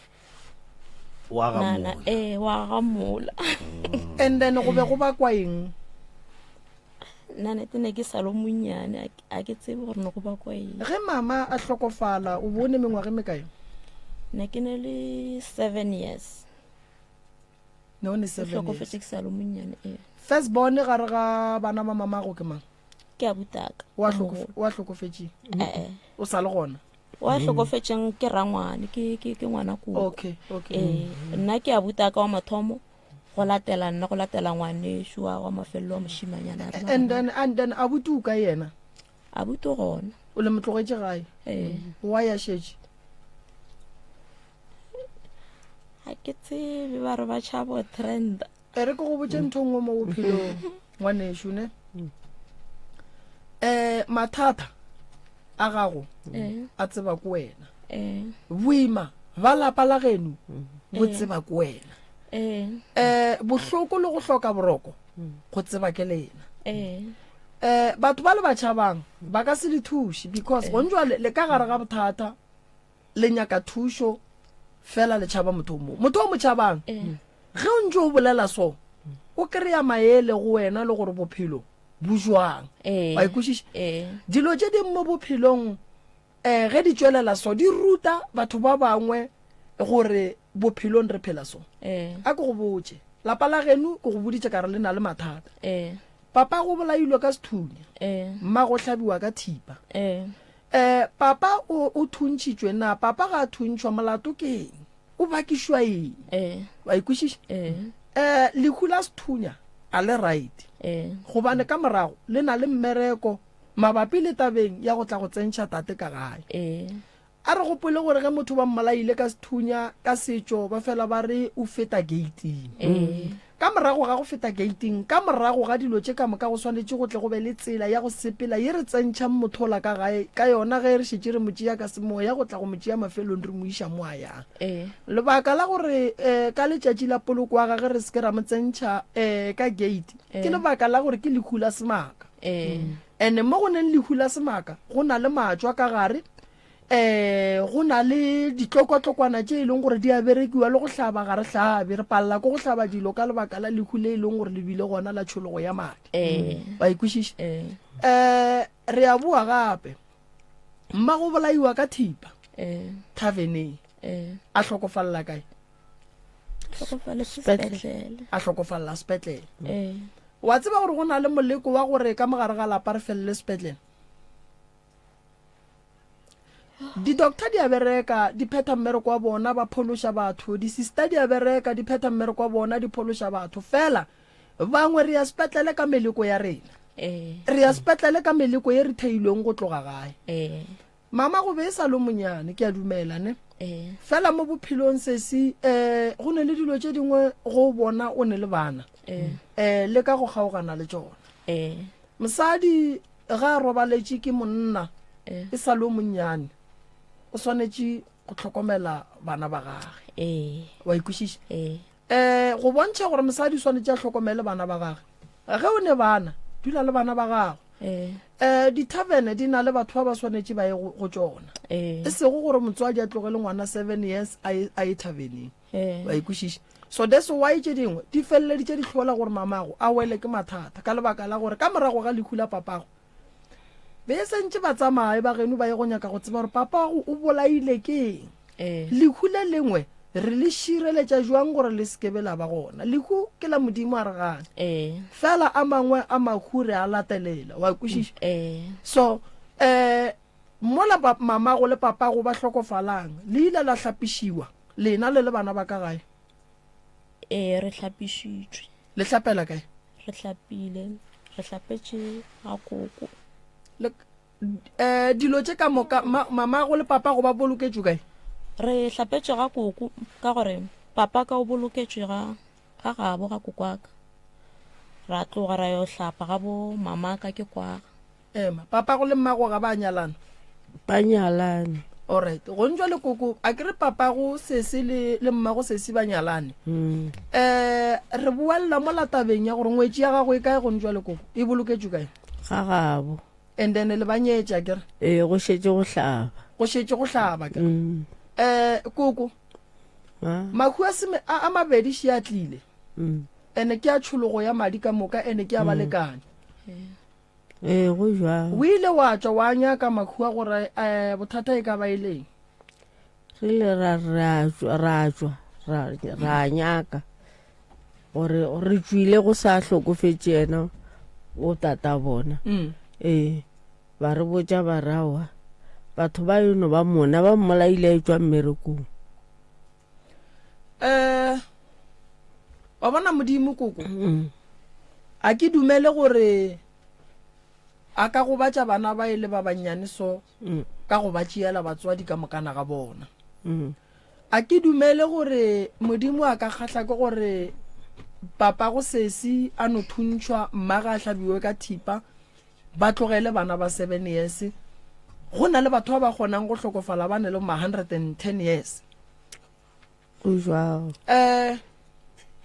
Wa ga nana mola. eh wa ga mola. And then go be go bakwa eng? Nna nete ne ke sa le monnyane, a ke tsebe gore ne go bakwa eng. Ge mama a hlokofala o bone mengwaga e mekae? Ne ke ne le 7 years. Ne o ne O 7 years. hlokofetše ke sa le monnyane ee. First born gare ga bana ba mamago ke mang? Ke abutaka. Wa hlokof- wa hlokofetšeng? Eh. O sa le gona? Wa hlokofetšeng ke rangwane, ke ke ke ngwana koko. Okay, okay. Eh, nna ke abutaka wa mathomo go latela nna go latela ngwanešu wa wa mafelelo wa mošimanyana re ba And then and then abuti o ka yena? Abuti o gona. O le mo tlogetše gae? Eh. Wa ya šetše? Ga ke tsebe ba re ba tšhabo trenda. E re ke go botše ntho nngwe mo bophelong ngwanešu ne. Eh mathata a gago Eh. a tseba ko wena. Eh. Boima ba lapa la geno bo Eh. tseba ko wena. Eh. Eh bohloko le go hloka boroko go tseba ke lena. Eh. Eh batho ba le ba tšhabang ba ka se le thuše because gone jwale le ka gare ga bothata le nyaka thušo fela le tšhaba motho o mongwe. Motho o mo tšhabang ge o ntse o bolela so o kry-a maele go wena le gore bophelo bo jwang. Wa ikwešiša? Dilo tše dingwe mo bophelong um ge di tšwelela so di ruta batho ba bangwe gore bophelong re phela so. A ke go botše, lapa la geno ke go boditše ka re le na le mathata. Papa go bolailwe ka sethunya, mma go hlabiwa ka thipa. Eh, papa o, o thuntšhitšwe na? Papa ga a thuntšhwa, molato ke eng? O bakišwa eng? Eh. Wa ikwešiša? Eh. Eh, lehu la sethunya a le right. Eh. Gobane ka morago le na le mmereko mabapi le tabeng ya go tla go tsentšha tate ka gae. Eh. A re gopole gore ge motho ba mmolaile ka sethunya ka setšo ba fela ba re o feta geiting. Ka morago ga go feta geiting, ka morago ga dilo tše ka moka go swanetše go tle go be le tsela ya go sepela ye re tsentšhang motho ola ka gae ka yona ge re šetše re mo tšea ka semoya go tla go mo tšea mafelong re mo iša mo a yang. Lebaka la gore ka letšatši la poloko wa gage re se ke ra mo tsentšha ka gate ke lebaka la gore ke lehu la semaka. Ene mo go neng lehu la semaka go na le matšwa ka gare um go na le ditlokotlokwana tše e leng gore di a berekiwa le go hlaba ga re hlabe re palela ko go hlaba dilo ka lebaka la lehu le e leng gore le bile gona la tšhologo ya madi wa ikwešiša um re a boa gape mma go bolaiwa ka thipa thaveneng a hlokofalela kae a hlokofalela sepetlele wa tseba gore go na le moleko wa gore ka mogare ga lapa re felele sepetlele Di-doctor di a bereka, di phetha mmereko wa bona, ba phološa batho. Di-sister di a bereka, di phetha mmereko wa bona, di phološa batho. Fela bangwe re ya sepetlele ka meleko ya rena. Re ya sepetlele ka meleko ye re theilweng go tloga gae. Mama go be e sa le monyane, ke a dumela ne. Fela mo bophelong sesi, um go ne le dilo tše dingwe go bona o ne le bana, um le ka go kgaogana le tšona. Mosadi Ge a robaletše ke monna e sa le o monnyane, o swanetše go hlokomela bana ba gage. Ee. Wa ikwešiša? Ee. Um go bontšha gore mosadi o swanetše a hlokomele bana ba gage. Ge o ne bana, dula le bana ba gago. Ee. Um dithavene di na le batho ba ba swanetše ba ye go tšona. Ee. E sego gore motswadi a tlogele ngwana seven years a ye, a ye thaveneng. Ee. Wa ikwešiša? So that's why tše dingwe di feleleditše di hlola gore mamago a wele ke mathata ka lebaka la gore ka morago ga lehu la papago be e sentše ba tsamaye ba geno ba ye go nyaka go tseba gore papago o bolaile ke eng. Ee. Lehu le lengwe re le šireletša jwang gore le se ke be la ba gona. Lehu ke la Modimo a re gane. Ee. Fela a mangwe a mahu re a latelela, wa kwešiša? Ee. So, eh, mola ba, mamago le papago ba hlokofalang, le ile la hlapišiwa, lena le le bana ba ka gae? Ee, re hlapišitšwe. Le hlapela kae? Re hlapile, re hlapetše ga koko. Le, eh, dilo tše ka moka, ma, mamago le papago ba boloketšwe kae? Re hlapetše ga koko ka gore papa ka o boloketšwe ga, ga gabo ga kokwaka. Ra tloga ra yo hlapa ga bo mamaka ke kwaga. Ema, papago le mmago ga ba nyalana? Ba nyalane. Alright, go ntšwa le koko, a ke re papago sesi le, le mmago sesi ba nyalane. Mm. Eh, re boelela mola tabeng ya gore ngwetši ya gago e kae go ntšwa le koko? E boloketšwe kae? Ga gabo. And then le ba nyetše, a ke re? Ee, go šetše go hlaba. Go šetše go hlaba, ke re. Mm. Eh, koko, Ma? mahu a seme, a, a mabedi še a tlile. Mm. Ene ke a tšhologo ya madi ka moka, ene ke a balekane. Ee, go jwalo. O ile wa tšwa wa nyaka Makhuwa gore um bothata e ka ba e leng? Re ile ra re a tšwa, ra tšwa, ra, ra nyaka gore re tšwile go sa hlokofetše yena o tata bona. Mm. Ee, ba re botša ba re aowa, batho ba eno ba mona ba mmolaile a etšwa mmerekong. Eh, wa bona Modimo koko, Mm. a ke dumele gore a ka gobatša bana ba e le ba bannyane so Mm. ka go ba tšeela batswadi ka mokana ga bona. Mm. A ke dumele gore Modimo a ka kgahla ke gore papago sesi a no thuntšhwa, mmage a hlabiwe ka thipa, ba tlogele bana ba seven years. Go na le batho ba ba kgonang go hlokofala ba ne le ma 110 years. Go jwalo. Eh,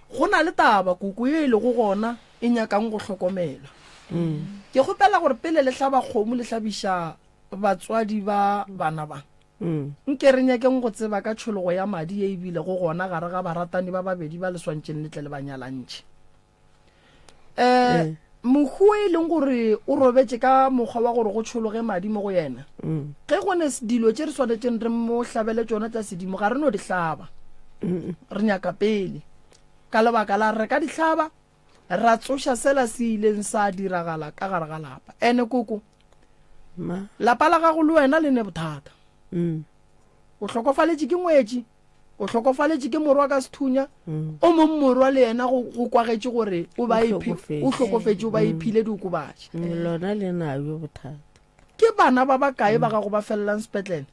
go na le taba koko ye e lego gona e nyakang go hlokomelwa. Mm. Ke kgopela gore pele le hlaba kgomo le hlabiša batswadi ba bana ba. Mm. Nke re nyakeng go tseba ka tšhologo ya madi ye e bilego gona gare ga baratani ba babedi ba le swantšeng le tle le ba nyalantšhe. um mohu e leng gore o robetše ka mokgwa wa gore go tšhologe madi mo go yena mm. ge go ne dilo tše re swanetšeng re mo hlabele tšona tša sedimo ga re no di hlaba re nyaka pele ka lebaka la re ka di hlaba ra tsoša sela se ileng sa diragala ka gare ga lapa ene koko lapa la gago le wena le ne bothata mm. o hlokofaletše ke ngwetši O hlokofaletše ke morwa ka sethunya, o mong morwa le yena go, go kwagetše gore o ba iphi, o hlokofetše, o ba iphile diokobatši. Mm, lona le nabjo bothata. Ke bana ba bakae ba gago ba felelang sepetlele?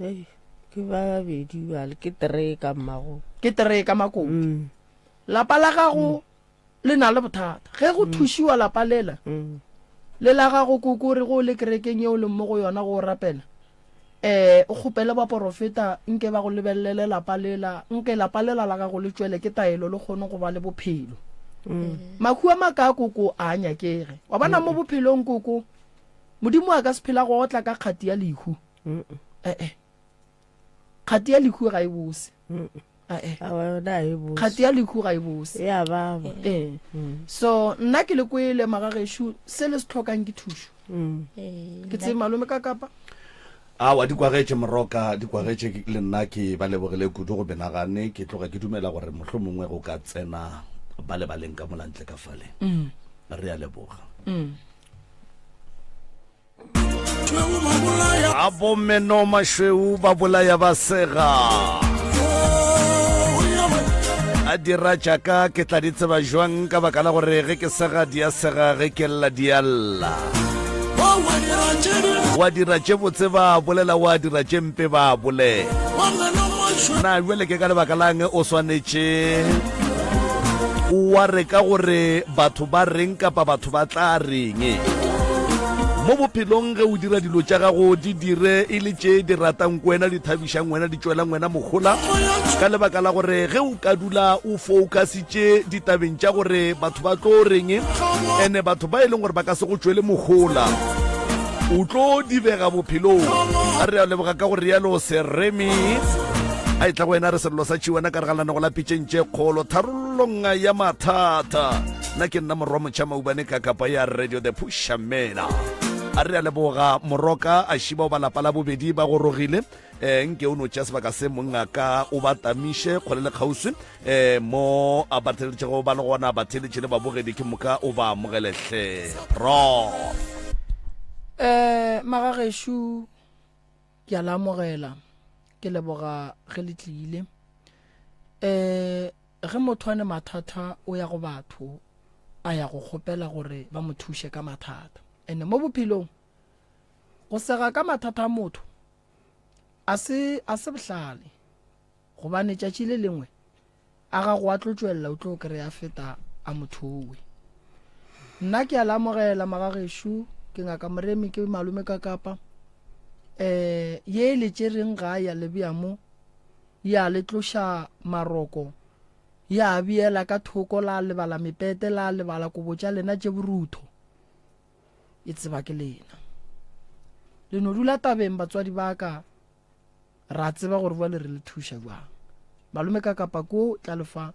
Ei, ke ba babedi bjale, ke teree ka mmago. Ke teree ka makoti. Mm. Lapa la gago le na le bothata. Ge go thušiwa lapa lela, Mm. le la gago koko re go le kerekeng yeo leng mo go yona go rapela, eh o kgopele baporofeta nke ba go lebelele lapa lela, nke lapa lela la gago le tšwele ke taelo le kgone go ba le bophelo. Mm. Mahu a makaa koko a a nyakege. Wa bona mo bophelong koko, Modimo a ka se phela go otla ka kgati ya lehu. Mm. Eh eh. Kgati ya lehu ga e bose. Ae. Awa yona ga e bose. Kgati ya lehu ga e bose. E a baba. Ee. So nna ke le kwele magagešo se le se tlhokang ke thušo. Mm. Ke tsebe malome ka kapa. Awa di kwagetše Moroka, di kwagetše le nna ke ba lebogile kudu go menagane ke tloga ke dumela gore mohlomongwe go ka tsena ba le ba leng ka mola ntle ka fale. Re a leboga. A bomeno mašweu ba bolaya ba sega. A dira tšaka ke tla di tseba jwang ka baka la gore ge ke sega di a sega ge ke lla di a lla. Wa dira tše botse ba bolela wa dira tše mpe ba bolela. Na bjale ke ka lebaka lang o swanetše o wa re ka gore batho ba reng kapa batho ba tla reng? Mo bophelong ge o dira dilo tša gago di dire e le tše di ratang ko wena, di thabišang wena, di tšwelang wena mohola, ka lebaka la gore ge o ka dula o focusitše ditabeng tša gore batho ba tlo reng, ene batho ba e leng gore ba ka se go tšwele mohola, o tlo dibega bophelong. A re a leboga ka go rialo Seremi a etla go wena re sello sa tšhiwana ka re ga lenanego la pitšeng tše kgolo tharollong ya mathata. Nna ke nna morwa motšha maubane ka kapa ya Radio The Pushamela. A re a leboga moroka a šiba o ba lapa la bobedi ba gorogile. Eh, nke o no tšea sebaka se mongaka o ba tamiše kgole le kgauswi eh, mo a ba theletšego ba le gona ba theletše le babogedi ke moka o ba amogele hle prof. Eh, magagešo ke a la amogela ke leboga ge le tlile eh Ge motho a ne mathata o ya go batho a ya go kgopela gore ba mo thuše ka mathata. Ene mo bophelong go sega ka mathata a motho a se a se bohlale gobane tšatši le lengwe a gago a tlo tšwelela o tlo kry-a feta a motho owe. Nna ke a le amogela magagešo ke ngaka Moremi ke malome ka kapa um ye e le tšereng ga ya le bea mo Ya le tloša maroko, ya beela ka thoko, la lebala mepete, la lebala kobo tša lena tše borutho. E tseba ke lena. Le no dula tabeng, batswadi ba ka, ra tseba gore bjale re le thuša bjang. Malome ka kapa ko tla le fa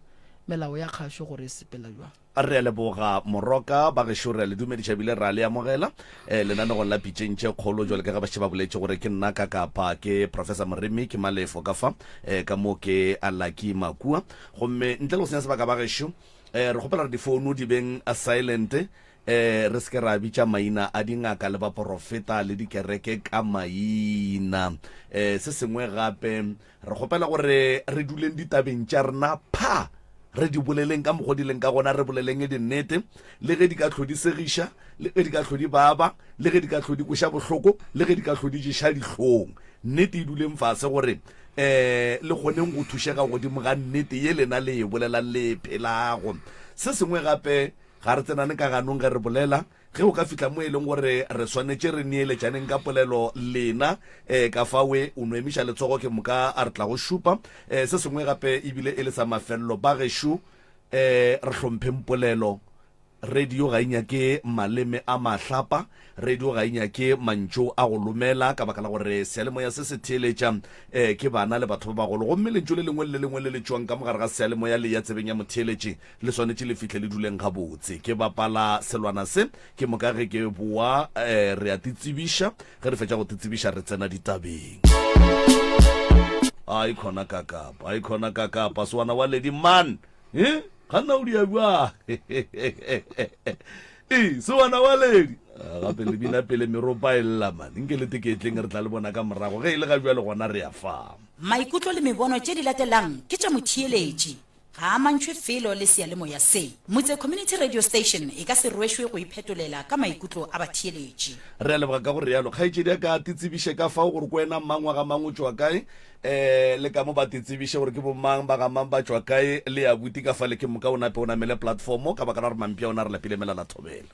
melao ya kgašo gore e sepela bjang. Re a leboga Moroka, ba gešo re a le dumediša ebile re a le amogela eh, lenanegong la Pitšeng tše Kgolo. Jwale ka ge ba šetše ba boletše gore ke nna ka kapa ke Professor Moremi, ke Malefo ka fa eh, ka mo ke a Lucky Makua. Gomme ntle le go senya sebaka ba gešo eh, re kgopela gore difounu di beng silent eh, re se ke ra bitša maina a dingaka le baporofeta le dikereke ka maina. Eh, se sengwe gape Re kgopela gore re duleng ditabeng tša rena pha, re di boleleng ka mokgo di leng ka gona, re boleleng dinnete, le ge di ka hlo di segiša, le ge di ka hlo di baba, le ge di ka hlo di kweša bohloko, le ge di ka hlo di ješa dihlong. Nnete e duleng fase gore um le kgoneng go thušega godimo ga nnete ye lena le e bolelang le e phelago. Se sengwe gape, ga re tsenane ka ganong ge re bolela, Ge o ka fihla mo e leng gore re swanetše re neeletšaneng ka polelo lena, e, ka fawe o no emiša letsogo ke moka a re tla go šupa. E, se sengwe gape ebile e le sa mafelelo, ba gešo, e, re hlompheng polelo. Radio ga e nyake maleme a mahlapa, radio ga e nyake mantšu a go lomela, ka baka la gore seyalemoya se se theeletša e, ke bana le batho ba bagolo. Gomme lentšu le lengwe le le lengwe le le tšwang ka mo gare ga seyalemoya le ya tsebeng ya motheeletši Le swanetše le fihle le duleng gabotse. Ke bapala selwana se, ke moka ge ke boa eh, re a titsebiša. Ge re fetša go titsebiša re tsena ditabeng. Ai khona kakapa, ai khona kakapa, sewana wa lady man. Eh? Ga nna o dia bjang? Ee, sewana wa lady. Ah, gape le bina pele meropa e lla man. Nke le teketleng re tla le bona ka morago. Ge e le ga bjale gona re ya fa. Maikutlo le mebono tše di latelang ke tša motheeletši. Ga a amantšhwe felo le seyalemoya se. Motse Community Radio Station e ka se rwešwe go iphetolela ka maikutlo a batheeletši. Re a leboga ka go realo. Kgaetšedi ya ka a titsebiše ka fao gore ke wena mang wa ga mang o tšwa kae, um le ka mo ba titsebiše gore ke bo mang ba ga mang ba tšwa kae, le abuti ka fale ke moka o nape o namele platformo ka baka la gore mampša ona re lapile melala thobela.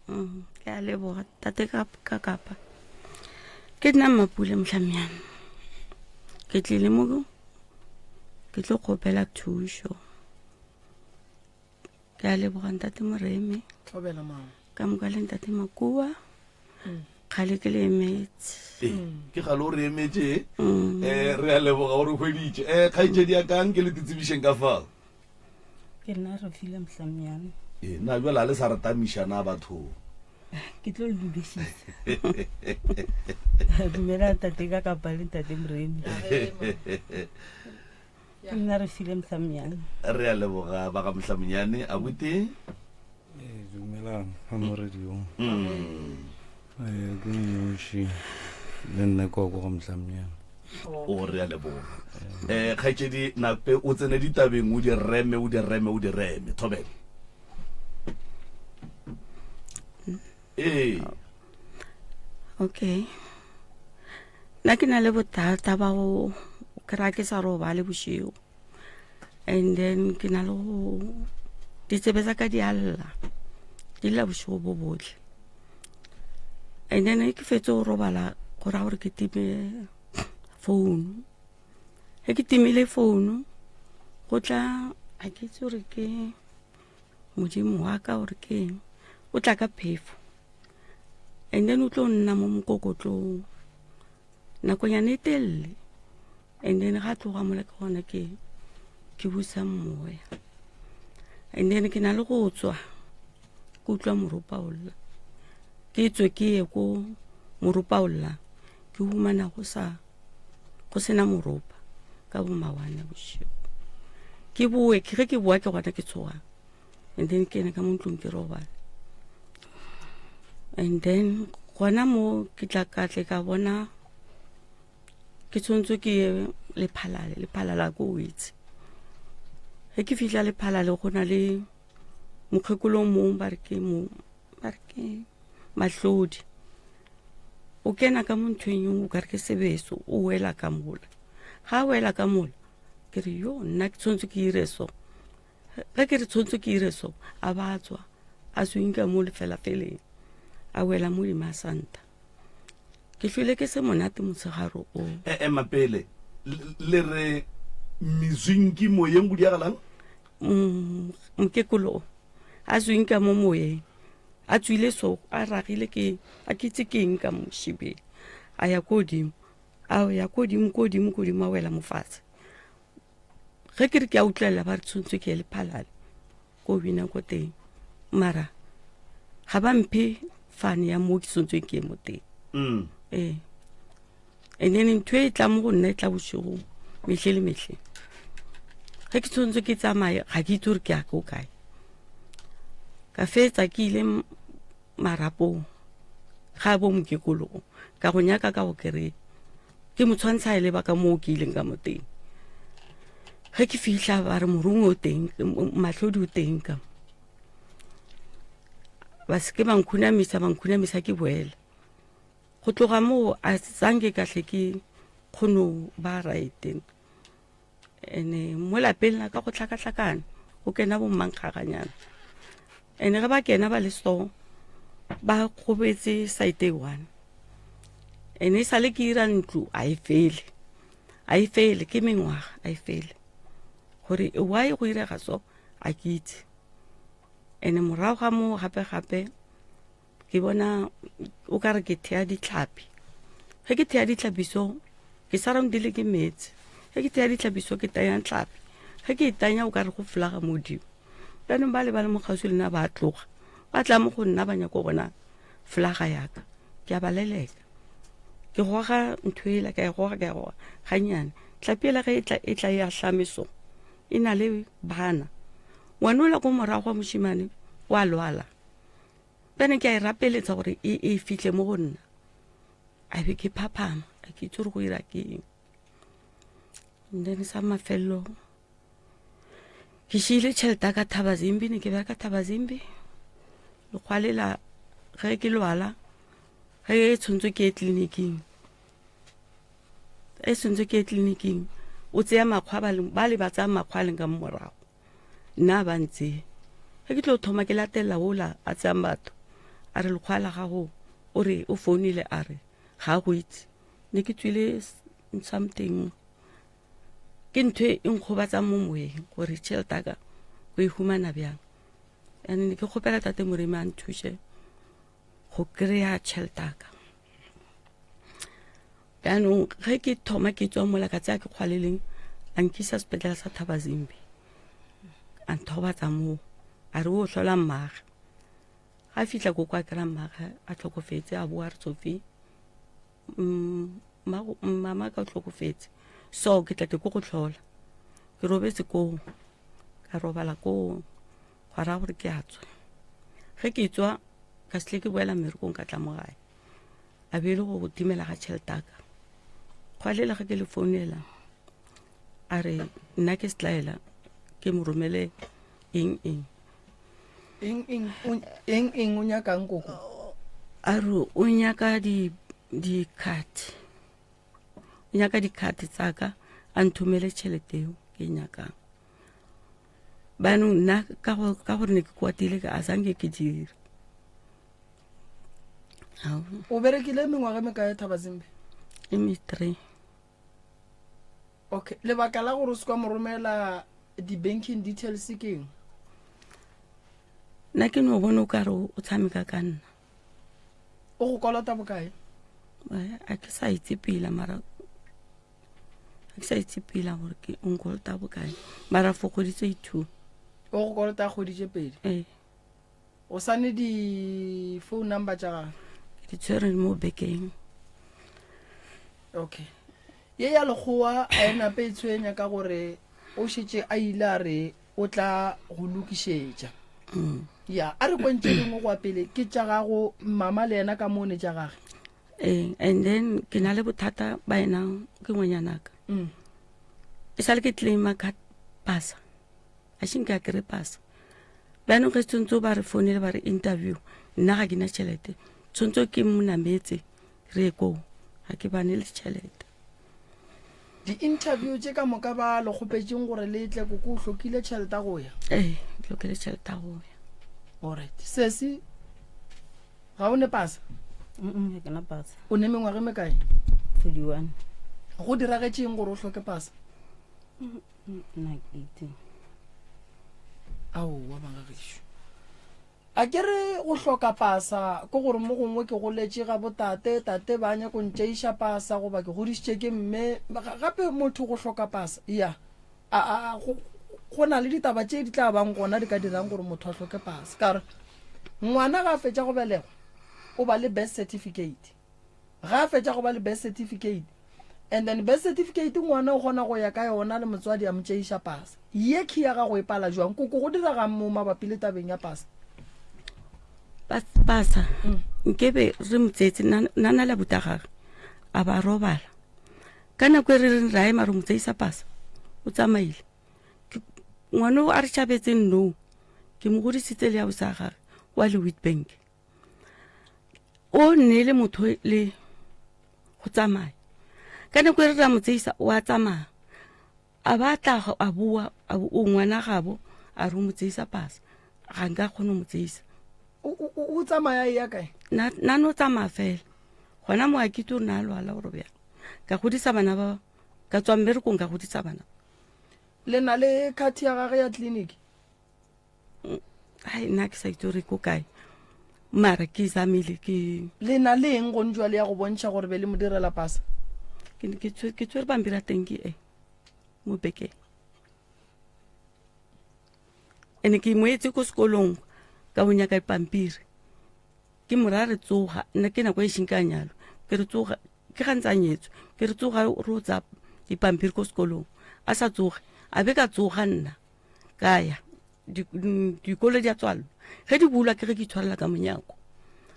Mm, ke a leboga tate ka ka kapa ke nna mmapule motlhamyana ke tlile mo ke tlo kgopela thušo ke a leboga ntate moremi Thobela mama. ka moka le ntate makoa kgale ke le emetse Ee, ke gale o re emetše um re a leboga o re hweditše um kgaetšedi ya kang ke le titsebišeng ka fao Ke nna re file mohlamyane. Ee, na bjale a le sa re tamiša na batho? Ke tlo le dudišisa. Dumela ntate ka kapa le ntate Moremi. Ke nna re file mohlamyane. Re a leboga ba ga mohlamonyane abuti. Ee, dumelang ga mo radiong. Ee, ke mmuši le nna ke wa ko ga mohlamonyane. O re a leboga. Eh kgaetšedi Nape o tsene ditabeng o di reme o di reme o di reme. Thobela. Ee. Okay. Nna ke na le bothata ba go kry-a ke sa robale bošego. And then ke na le go ditsebe tsa ka di a lla di lla bošego bo botlhe. And then ke fetse go robala go raya gore ke time founu. Ge ke timile founu go tla a ke itse gore ke modimo wa ka gore ke eng o tla ka phefo and then o tlo nna mo mokokotlong nakonyana e telele and then ga tloga mola ke gona ke ke busa moya and then ke na le go tswa ke utlwa moropa o lla ke tswe ke ye ko moropa o llang ke humana go sa go sena moropa ka bomawane bošego ke boe ke ge ke boa ke gona ke tshogang and then ke ene ka mo ntlong ke robale and then gona mo ke tla ka tle ka bona ke tshwanetse ke ye lephalale lephalala ko o itse ge ke fitlha lephalale go na le mokgekolo mong ba re ke mo ba re ke mahlodi o kena ka mo nthweng o ka re ke sebeso o wela ka mola ga a wela ka mola ke re yo nna ke tshwanetse ke ire so ge ke re tshwanetse ke ire so a ba tswa a swinka mo lefelafeleng a wela mo dima santa ke hlwile ke se monate motshegare o e ema pele le re mezwinki moyeng go diagalang mm, mokekolo a zwinka mo moyeng a tswile so a ragile ke a ke itse ke eng ka mošibeng a ya ko godimo a ya ko godimo ko godimo ko godimo a wela mofatshe ge ke re ke a utlwelela ba re tshwanetse ke ye lephalale ko bina ko teng mara ga ba mphe fane ya mo ke tshwanetseng ke ye mo teng mm. ee and then ntho e tla mo go nna e tla bošegong metlhe le metlhe ge ke tshwanetse ke tsamaye ga ke itse gore ke ya ko kae ka fetsa ke ile marapong ga bo mokekologo ka go nyaka ka go kry ke mo tshwantsha e leba ka moo ke ileng ka mo teng ge ke fitlha ba re morongwe o teng matlhodi o teng ka ba seke ba nkhunamisa ba nkhunamisa ke boela go tloga moo a sanke katlhe ke kgono ba right ene mo lapeng la ka go tlhakatlhakana go kena bommankgaganyana ene ge ba kena ba le so ba gobetse site e one ene e sale ke ira ntlo a e fele a e fele ke mengwaga a e fele gore why go irega so a ke itse ene morago ga moo gape gape ke bona o ka re ke thea ditlhapi ge ke thea ditlhapi so ke surroundile ke meetse ge ke thea ditlhapi so ke tanya tlhapi ge ke e tanya o ka re go folaga modimo jaanong ba le ba le mo kgauswi le nna ba tloga ba tla mo go nna ba nyako bona folaga yaka ke a ba leleka ke goga ntho ela ka e goga ka e goga gannyane tlhapi ela ge e tla e tla e ahlame so e na le bana ngwane ola ko morago wa mošimane wa lwala bjane ke a e rapeletsa gore e, e fitlhe mo go nna a be ke phaphama a ke itse gore go ira ke eng and then sa mafelelo ke šiile tšhelete ya ka thabazimbi ne ke bereka thabazimbi lekgwa lela ge ke lwala ge e tshwanetse ke ye tleliniking e tshwanetse ke ye tleliniking o tseya makgwa ba le ba tsaya makgwa a leng ka mo morago nna ba ntsee ge ke tlo thoma ke latelela ola a tseyang batho a re lekgwa la gago o re o founile a re ga a go itse ne ke tswile something ke ntho e nkgobatsang mo moyeng gore tšhelete ka go e humana bjang and ne ke kgopela tate moremi a nthuše go kry-a tšhelete ka Jaanong ge ke thoma ke tswa mola ka tsaya ke kgwaleleng a nkisa sepetlele sa Thabazimbi a nthobatsa moo a re o hlola mmage ga fitlha ko kwa kry-a mmage a tlhokofetse a boa re tsofi mm, mama ka o tlhokofetse so ke tla ke ko go tlhola ke robetse koo ka robala koo gwa raya gore ke a tswa ge ke tswa ka setle ke boela mmerekong ka tla mo gae a be e le go timela ga tšhelete aka kgwalela ge ke le founela a re nna ke setlaela ke mo romele eng eng eng eng eng eng o nyakang koko a re o nyaka di di-card o nyaka di-card tsaka a nthomele tšhelete eo ke e nyakang banong nna ka gore ne ke kwatile ka a sanke ke dira. O berekile mengwaga e mekae Thabazimbi? E me three. Okay, lebaka la gore o se kwa mo romela di-banking details ke eng? Nna ke no bona o ka re o tshameka ka nna. O go kolota bokae? A ke sa itse pila mara a ke sa itse pila gore ke o nkolota bokae mara for kgwedi tse two. O go kolota kgwedi tše pedi? Ee. O sa ne di phone number tša gagwe? Ke di tshwere mo bekeng. Okay. Ye ya lekgowa a e nape e tshwenya ka gore o šetše a ile a re o tla go lokišetša. Mm. Ya, a re kweng tše dingwe go ya pele ke tša gago mama le yena ka mo ne tša gage. Ee, and then ke na le bothata ba ena ke ngwanyanaka. Mm. E sale ke claima ka pasa. A še nke a kry pasa. Bjanong ge tshwanetse ba re founele ba re interview, nna ga ke na tšhelete. Tshwanetse ke mo nametse re ye koo, ga ke bane le tšhelete. Di-interview tše ka moka ba le kgopetšeng gore le tle, koko o hlokile tšhelete ya go ya? Ee, ke hlokile tšhelete ya go ya. Alright. Sesi, ga o ne pasa? Mm, ga ke na pasa. O ne mengwaga e mekae? 41. Go diragetšeng gore o hloke pasa? Nna ke itse. Aowa bangagešo. A ke re go hloka pasa ke gore mo gongwe ke goletše ga botate, tate ba nyako ntšeiša pasa goba ke godišitše ke mme. Gape motho go hloka pasa, ya, a, a, go, go na le ditaba tše di tla bang gona di ka dirang gore motho a hloke pasa. Ka gore ngwana ga a fetša go belegwa o ba le birth certificate. Ga a fetša go ba le birth certificate, and then birth certificate ngwana o kgona go ya ka yona le motswadi a mo tšeiša pasa. Ye key ya gago e pala jwang? Koko go diregang mo mabapi le tabeng ya pasa? Pasa nkebe re mo tseetse nna na le abuti a gage a ba robala ka nako e re reng ra ema re mo tseisa pasa o tsamaile. Ngwana o a re tšhabetseng no ke mo godisitse le ausi a gage wa le Witbank. O nne le motho le go tsamaya ka nako e re ra mo tseisa o a tsamaya a ba tla a boa o ngwana gabo a re o mo tseisa pasa ga nka kgone go mo tseisa. O tsamaya e ya kae? Na no tsamaya fela gona mo a kitse gore na a lwala gore bjang ka godisa bana ba ka tswa mmerekong ka godisa bana. Le na le card ya gage ya clinic? Ai nna ke sa itse gore ko kae mara ke zamile ke. Le na le eng gone jwale ya go bontšha gore be le mo direla pasa? Ke tshwere pampiri ya teng ke e mo bekeng. Ene ke mo etse ko sekolong ka go nyaka dipampiri. Ke mo ra re tsoga nna ke nako e šeng ka nyalo ke re tsoga ke ga ntse a nyetswe ke re tsoga re o tsaya dipampiri ko sekolong a sa tsoge a be ka tsoga nna ka ya dikolo di a tswalwa ge di bulwa ke ge ke itshwarela ka monyako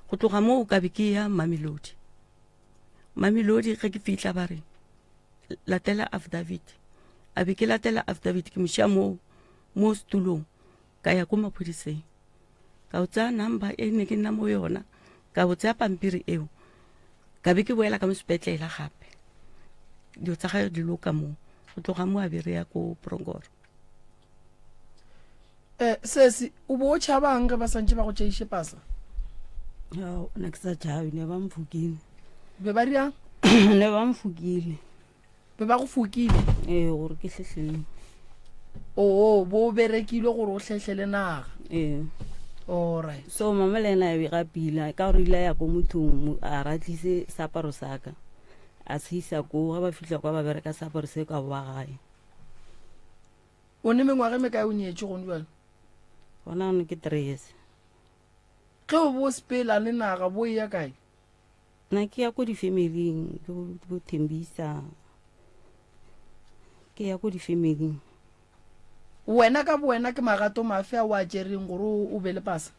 go tloga moo ka be ke ya mamelodi mamelodi ge ke fihla ba re latela affidavit a be ke latela affidavit ke mošia moo mo setulong ka ya ko maphodiseng ka o tsaya number e ne ke nna mo yona ka o tsaya pampiri eo ka be ke boela ka mo sepetlela gape dilo tsa gage di loka moo go tloga mo a be re ya ko prongoro Eh, sesi o bo o tšhabang ge ba santše ba go tšeiše pasa? Ao, nna ke sa tšhabe, ne ba mfokile. Be ba riang? Ne ba mfokile. Be ba go fokile? Ee, gore ke hlehlele. Oo, bo o berekile gore o hlehlele naga? Ee. Alright. So mama le ena a bega pila ka gore ile a ya ko mothong a ratlise seaparo sa ka a se isa koo, ge ba fihla kwa ba bereka seaparo se ka boa gae. O ne mengwaga e mekae o nyetše gone bjale? Gona gone ke 3 years. Ge o bo sepela le naga bo eya kae? Nna ke ya ko di-familing, ke bo Thembisa. Ke ya ko di-familing. Wena ka bowena ke magato mafe a o a tšereng gore o be le pasa?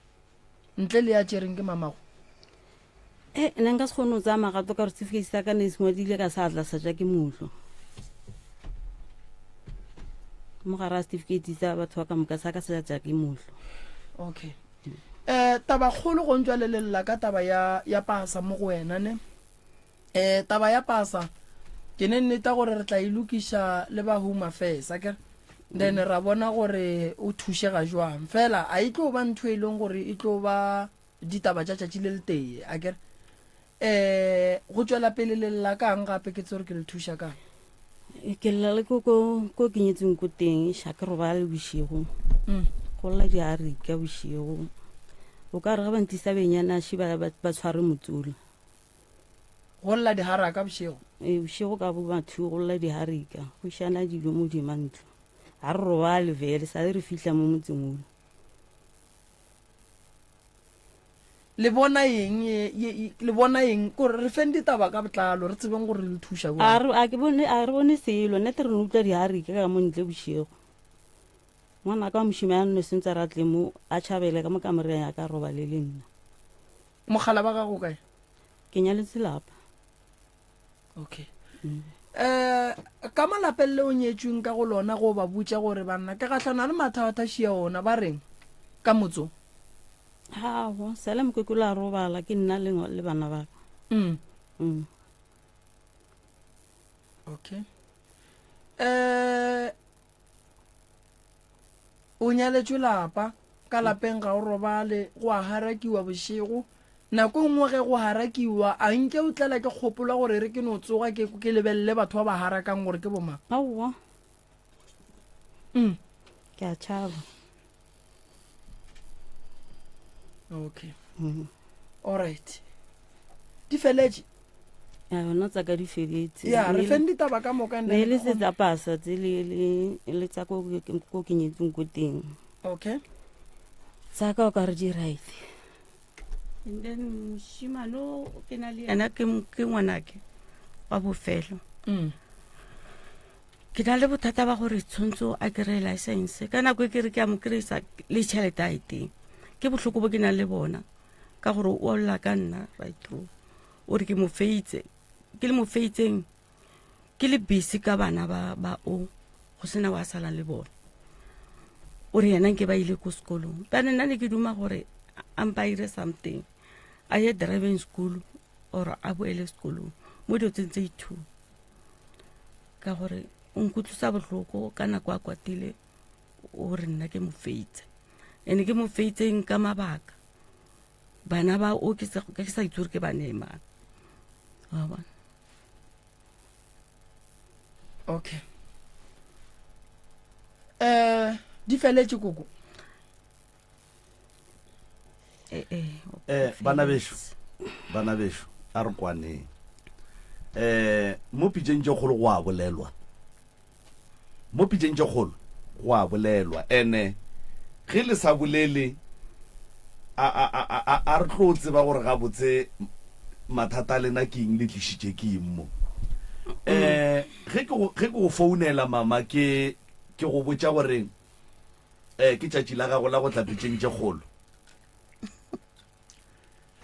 Ntle le ya tšereng ke mamago? E, nna nka se kgone go tsaya magato ka gore certificate sa ka ne se ngwadile ka seatla sa ja ke mohlo. Mo gare ga certificate sa batho ba ka moka sa ka sa ja ke mohlo. Okay. Eh taba kgolo go ntšwa le lella ka taba ya ya pasa mo go wena ne. Eh taba ya pasa ke ne nneta gore re tla e lokiša le ba Home Affairs akere. Then ra bona gore o thušega jwang. Fela a e tlo ba ntho e leng gore e tlo ba ditaba tša tšatši le letee akere. Um go tšwela pele le lla kang gape ke tsore ke le thuša kang? Ke lla le ko ko ko ke nyetseng ko teng ša ke robale bošego. Mm. Go lla diarika bošego. O ka re ge ba ntisa benyana ši ba ba tshware motsola. Go lla diharaka bošego? Ee, bošego ka bo batho go lla diharika, go šana dijo modima ntlo. Ga re robale vele sa le re fihla mo motseng ola. Le bona eng ye, ye, ye, le bona eng? Kore re feng ditaba ka botlalo, re tsebeng gore le thuša A bjang. re, a ke bone, a re bone selo. Nnete re no utlwa diharika ka mo ntle bošego. Ngwanaka wa mošemane no sentse a re a tle mo, a tšhabele ka mo kamoreng ya ka a robale le nna. Mogala ba gago o kae? Ke nyaletse lapa. Okay. Eh, ka mo lapeng le o nyetšweng ka go lona go ba botša gore banna ke gahlana le mathata šia ona ba reng ka motso? Aowa, sale mokokolo a robala ke nna le, le bana ba ka. Mm. Mm. Okay. Eh o nyaletšwe lapa, ka lapeng ga o robale, go a harakiwa bošego. Nako e nngwe ge go harakiwa, a nke o tlela ke kgopolo ya gore e re ke no tsoga ke ke lebelele batho ba ba harakang gore ke bomang? Aowa. Mm. Ke a tšhaba. Okay. Mm. All right. Di feletše? Ya yona tsa ka di feletse. Ya, re feng ditaba ka moka ne le se tsa pasa tse le le le tsa ko ko ke nyetseng ko teng. Okay. Tsa ka o ka re di right. And then mošemane o ke na le yena ke ke ngwanake wa bofelo. Mm. Ke na le bothata ba gore tshwanetse a kry-e license ka nako e ke re ke a mo kry-isa le tšhelete a e teng. Ke bohloko bo ke nang le bona ka gore o lla ka nna right through. O re ke mo feitse, ke le mo feitseng ke le busy ka bana ba ba o go sena wa salang le bona. O re yena nke ba ile ko sekolong. Bjale nna ne ke duma gore a mpa a ire something, a ye driving school or a boele sekolong mo dilo tseng tse two. Ka gore o nkutlwisa bohloko ka nako a kwatile o re nna ke mo feitse. Ene ke mo feitseng ka mabaka. Bana ba o ke sa ke sa itse gore ke bane mang. Wa bona? Okay. Eh, di feletše koko. Eh, eh, eh bana bešo bana bešo a re kwaneng eh mo pitšeng tše kgolo go a bolelwa mo pitšeng tše kgolo go a bolelwa ene ge le sa bolele a a a a a re tlo tseba gore gabotse mathata a lena ke eng le tlišitše ke eng mo eh ge ke go ge ke go founela mama ke ke go botša gore eh ke tšatši la gago la go tla pitšeng tše kgolo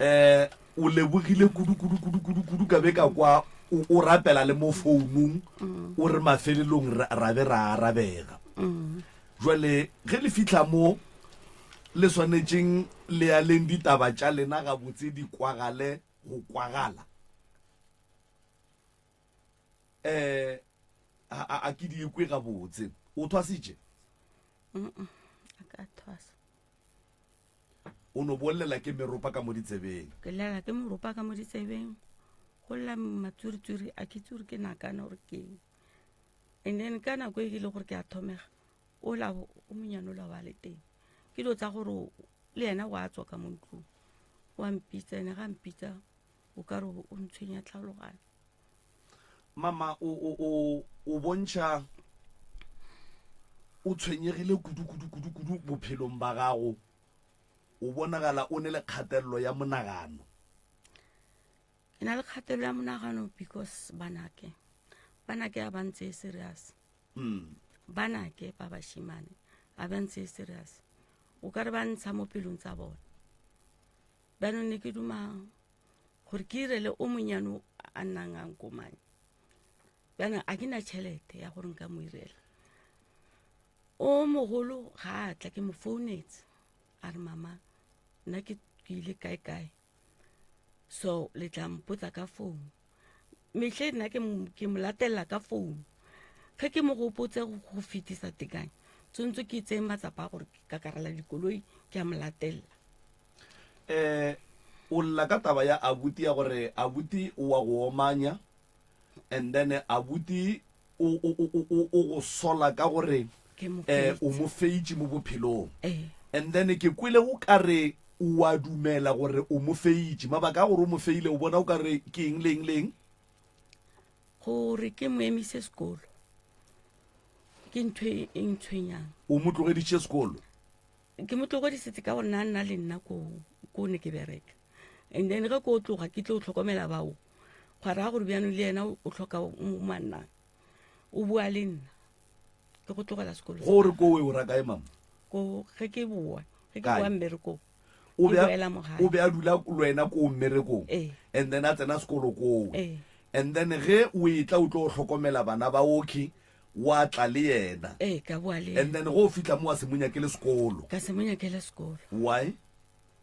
eh o lebogile kudu kudu kudu kudu kudu ka be ka kwa o o rapela le mo founung mm. o re mafelelong ra be ra arabega mm. jwale ge le fihla mo le swanetšeng le ya leng ditaba tša lena gabotse di kwagale go kwagala um a a ke di ekwe gabotse o thwasitše a ka thwasa o no bolela ke meropa ka mo ditsebeng ke lela ke meropa ka mo ditsebeng go lla matswiritswiri a ke tswiri ke nakana gore ke eng and then ka nako e ke le gore ke a thomega o la o monyane o la wa le teng ke dilo tsa gore le yena wa tswa ka mo ntlong wa mpitsa ene ga mpitsa o ka re o ntshwenya tlhaloganyo Mama, o, o, o, o bontšha o tshwenyegile kudu, kudu, kudu, kudu bophelong ba gago. O bonagala o ne le kgatelelo ya monagano. Ke na le kgatelelo ya monagano because banake, banake a ba ntse serious. Mm. Banake ba bashimane a ba ntse serious. O ka re ba ntsha mo pelong tsa bona. Bjanong ne ke duma gore ke irele o monyane a nnang a nkomane bjana a ke na tšhelete ya gore nka mo irela o mogolo ga a tla ke mo founetse a re mama nna ke ile kae kae so le tla mpotsa ka founu mehle nna ke mo latelela ka founu ge ke mo gopotse go fetisa tekanyo tshwanetse ke tseye matsapa a gore ka karela dikoloi ke a mo latelela um. O lla ka taba ya abuti ya gore abuti o wa go omanya and then abuti o o o o o go sola ka gore eh o mo feitše mo bophelong. And then ke kwele o ka re o a dumela gore o mo feitše. Mabaka a gore o mo feile o bona o ka re ke eng le eng le eng? Gore ke mo emise sekolo ke ntho e e ntshwenyang. O mo tlogeditše sekolo? Ke mo tlogedisitse ka gore na nna le nna ko ko ne ke bereka. And then ge ko tloga ke tlo tlhokomela bao. Gwa raya gore bjanong le yena o tlhoka manna. O bua le nna. Ke go tlogela sekolo. Gore ko o ra kae mama? Ko ge ke boa, ge ke boa mmerekong. O be o be a dula le wena ko mmerekong. And then a tsena sekolo koo. And then ge o etla o tlo hlokomela bana ba okay wa tla le yena. Ee, ka boa le yena. And then go fihla mo wa se mo nyakele sekolo. Ka se mo nyakele sekolo. Why?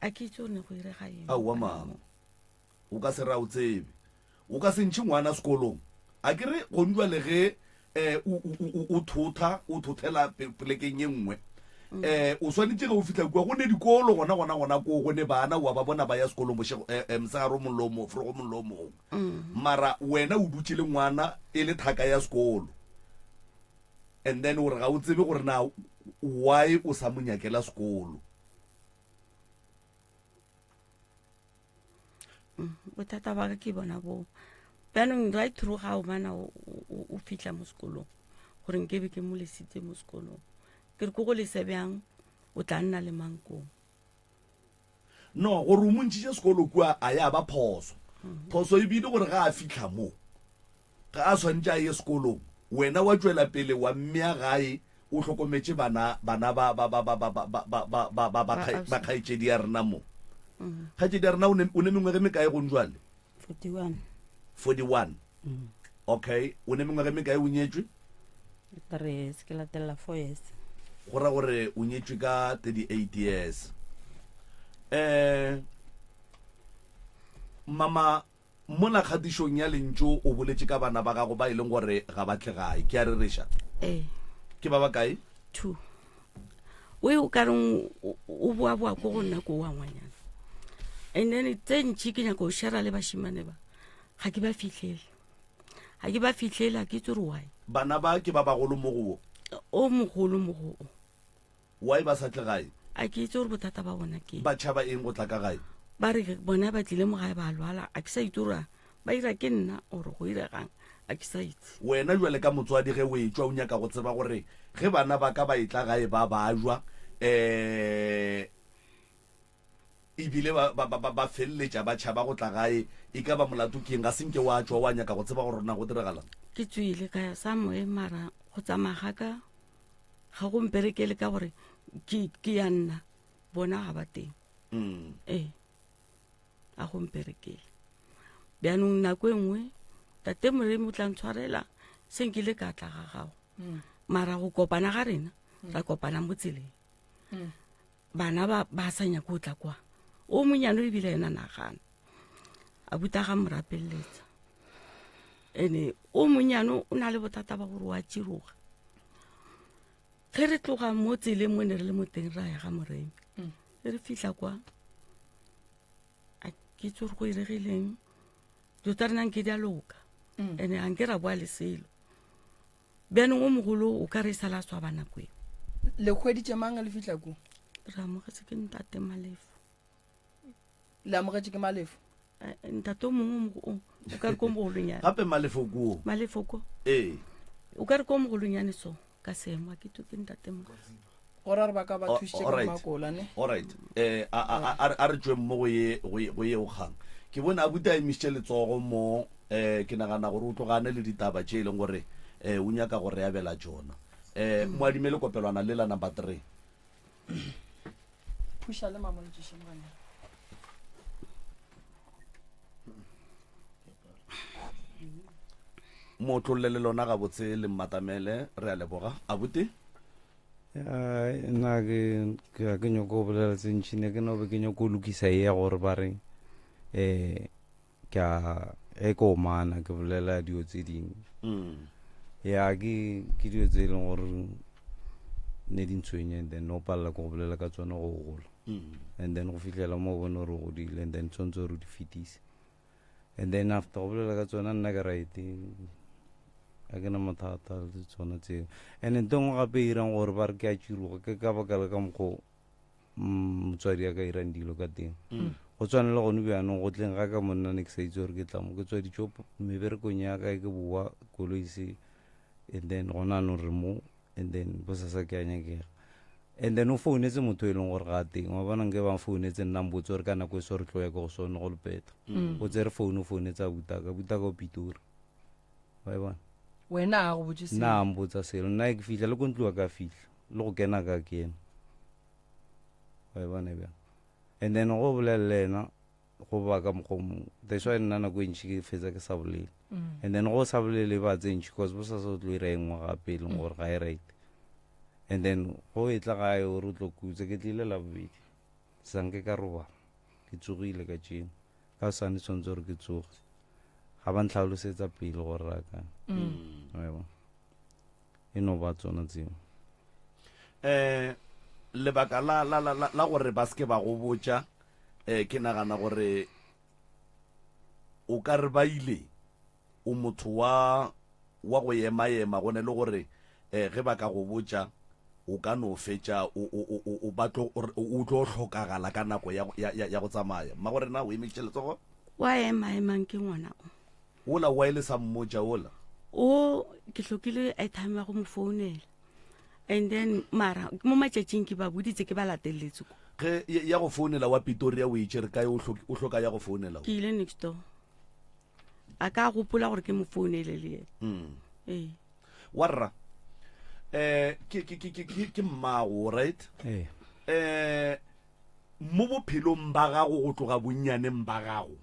A ke itse gore ne go irega eng. Aowa mama. O ka se re a o tsebe. O ka se ntšhe ngwana sekolong. A ke re gone jwale ge um o thotha, o thothela polekeng ye nngwe, um o swanetše ge o fihla kua go ne dikolo gona gona gona koo, go ne bana wa ba bona ba ya sekolong bošego um mosegare o mongwe le o mongwe, forogo mongwe le o mongwe. Mara wena o dutše le ngwana e le thaka ya sekolo and then o re ga o tsebe gore na why o sa mo nyakela sekolo. Bothata ba ka ke bona boo. Bjanong right through ga o mana o fihla mo sekolong gore nkebe ke mo lesitse mo sekolong, ke re ko go lese bjang, o tla nna le mang koo? No, gore o mo ntšhitše sekolo kua a ya ba phoso. Phoso e bile gore ga a fihla mo, ga a swanetše a ye sekolong, wena wa tšwela pele wa mmea gae o hlokometše bana, bana ba, ba, ba, ba, ba, ba, ba, ba, ba, ba, ba, ba, ba kgaetšedi ya rena mo. Kgaetšedi ya rena o ne, o ne mengwaga e mekae gong jwale? 41. 41. Okay, o ne mengwaga e mekae o nyetšwe? 3 years, ke latelela 4 years. Go ra gore o nyetšwe ka 38 years. Eh, mama, mola kgatišong ya Lentšu o boletše ka bana ba gago ba e leng gore ga ba tle gae. Ke a rereša? Ee. Ke ba bakae? 2. O e o ka reng o boa-boa ko go nna ko wa ngwanyana. And then tse ntši ke nyaka go share le bašimane ba, ga ke ba fihlele. Ga ke ba fihlele, ga ke itse gore why. Bana ba ke ba bagolo mo go wo? O mogolo mo go o. Why ba sa tle gae? A ke itse gore bothata ba bona ke. Ba tšhaba eng go tla ka gae? Ba re bona ba tlile mo gae ba lwala, a ke sa itse gore ba ira ke nna or go iregang, a ke sa itse. Wena jwale ka motswadi ge o etšwa o nyaka go tseba gore ge bana ba ka ba etla gae ba bajwa um ebile ba, ba, ba, ba feleletša ba tšhaba go tla gae, e ka ba molato ke eng? Ga se nke wa tšwa wa nyaka go tseba gore na go diragalang? Ke tswile ka ya somewhere mara go tsamaya ga ka ga go mperekele ka gore ke, ke ya nna bona ga ba teng. Ee, a go mperekele. Bjanong nako e nngwe tate Moremi o tla ntshwarela se nkile ka tla ga gago, mara go kopana ga rena ra kopana mo tseleng. Bana ba ba sa nyake go tla kwa, o monyane ebile ena nagana a buta ga mo rapeletsa. Ene o monyane o na le bothata ba gore wa tširoga. Ge re tloga mo tseleng mo ne re le mo teng ra ya ga Moremi, ge re fihla kwa a ke itse gore go iregileng, dilo tsa rena nke di a loka, ene ga nke ra boa le selo. Bjanong o mogolo o ka re e sala a swaba nako eo. Le hweditše mang le fihla ko? Re amogetše ke ntate Malefo. Le amogetše ke Malefo? Ntate o mongwe o o ka re ko mogolonyane. Gape Malefo ko? Malefo ko? Ee. O ka re ko mogolonyane so ka seemo a ke twe ke ntate mo. Go ra re ba ka ba thušitše ka makola ne. All right. Eh a a a re tšweng mo go ye go ye go ye o kgang. Ke bone a buta emišitše letsogo mo eh ke nagana gore o tlogane le ditaba tše e leng gore eh o nyaka go re abela tšona. Eh mo adime le kopelwana le la number 3. Phusha le mamontšiše moganyana. Mo tlolle le lona gabotse le mmatamele re a leboga. Abuti. Ya, nna ke ke ga ke nyoko go bolela tse ntši ne ke no be ke nyoko go lokisa ye ya gore ba re um ke a ge ke omana ke bolela dilo tse dingwe ya ke ke dilo tse e leng gore ne di ntshwenya and then no palela ke go bolela ka tsone go gola. And then go fihlela mo o bone gore o godile and then tshwanetse gore o di fetise. And then after go bolela ka tsona nna ke right ga ke na mathata le tsona tseo. And nto nngwe gape e irang gore ba re ke a tširoga ke ka baka la ka mokgo mm, motswadi a ka irang dilo ka teng. Go tshwana le gone bjanong go tleng ga ka monna ne ke sa itse gore ke tla mo ke tswa ditšo meberekong ya ka ke boa koloi se and then gona anong re mo and then bosasa ke a nyakega and then o founetse motho e leng gore ga a teng wa bona nke ba founetse nna mbotse gore ka nako e so re tlo ya ko go sone go lepeta mm. o tsere founu o founetse a butaka butaka o pitori wa e bona wena a go botse selo nna a mpotsa selo nna ke fitlha le ko ntlo ka fitlha le go kena ka kena wa e bona bjang and then go bolelele ena go ba ka mokgwa o mongwe that's why nna nako e ntšhi ke fetsa ke sa bolele mm. and then go sa bolele ba tse ntšhi cause bo sa sa o tlo ira e nngwe gape e leng gore ga e right and then go e tla gae ore o tlo kutse ke tlile la bobedi sanke ka robala ke tsogile ka tšeno ka sane tshwanetse gore ke tsoge ga ba ntlhalosetsa pele gore rakang mm. e no ba tsona tseo um lebaka la, la, la, la, la gore ba seke ba go botša um ke nagana gore o ka re ba ile o motho wa wa go ema-ema go ne le gore um ge ba ka go botša o ka no fetša o, o, o, o, o ba tlo o tlo hlokagala ka nako ya, ya, ya, ya go tsamaya mma gore na o emišitše letsogo wa ema emang ke ngwana o Wola wa ile sa mmotša wola. O ke hlokile airtime ya go mo founela. And then mara mo matšatšing ke ba boditse ke ba lateletse ko. Ge ya go founela wa Pretoria o itše re kae o o hloka ya go founela. Ke ile next door. A ka gopola gore ke mo founele le yena. Mm. Ee. Warra. Eh ke ke ke ke ke mmago right? Ee. Eh mo bophelong ba gago go tloga bonnyaneng ba gago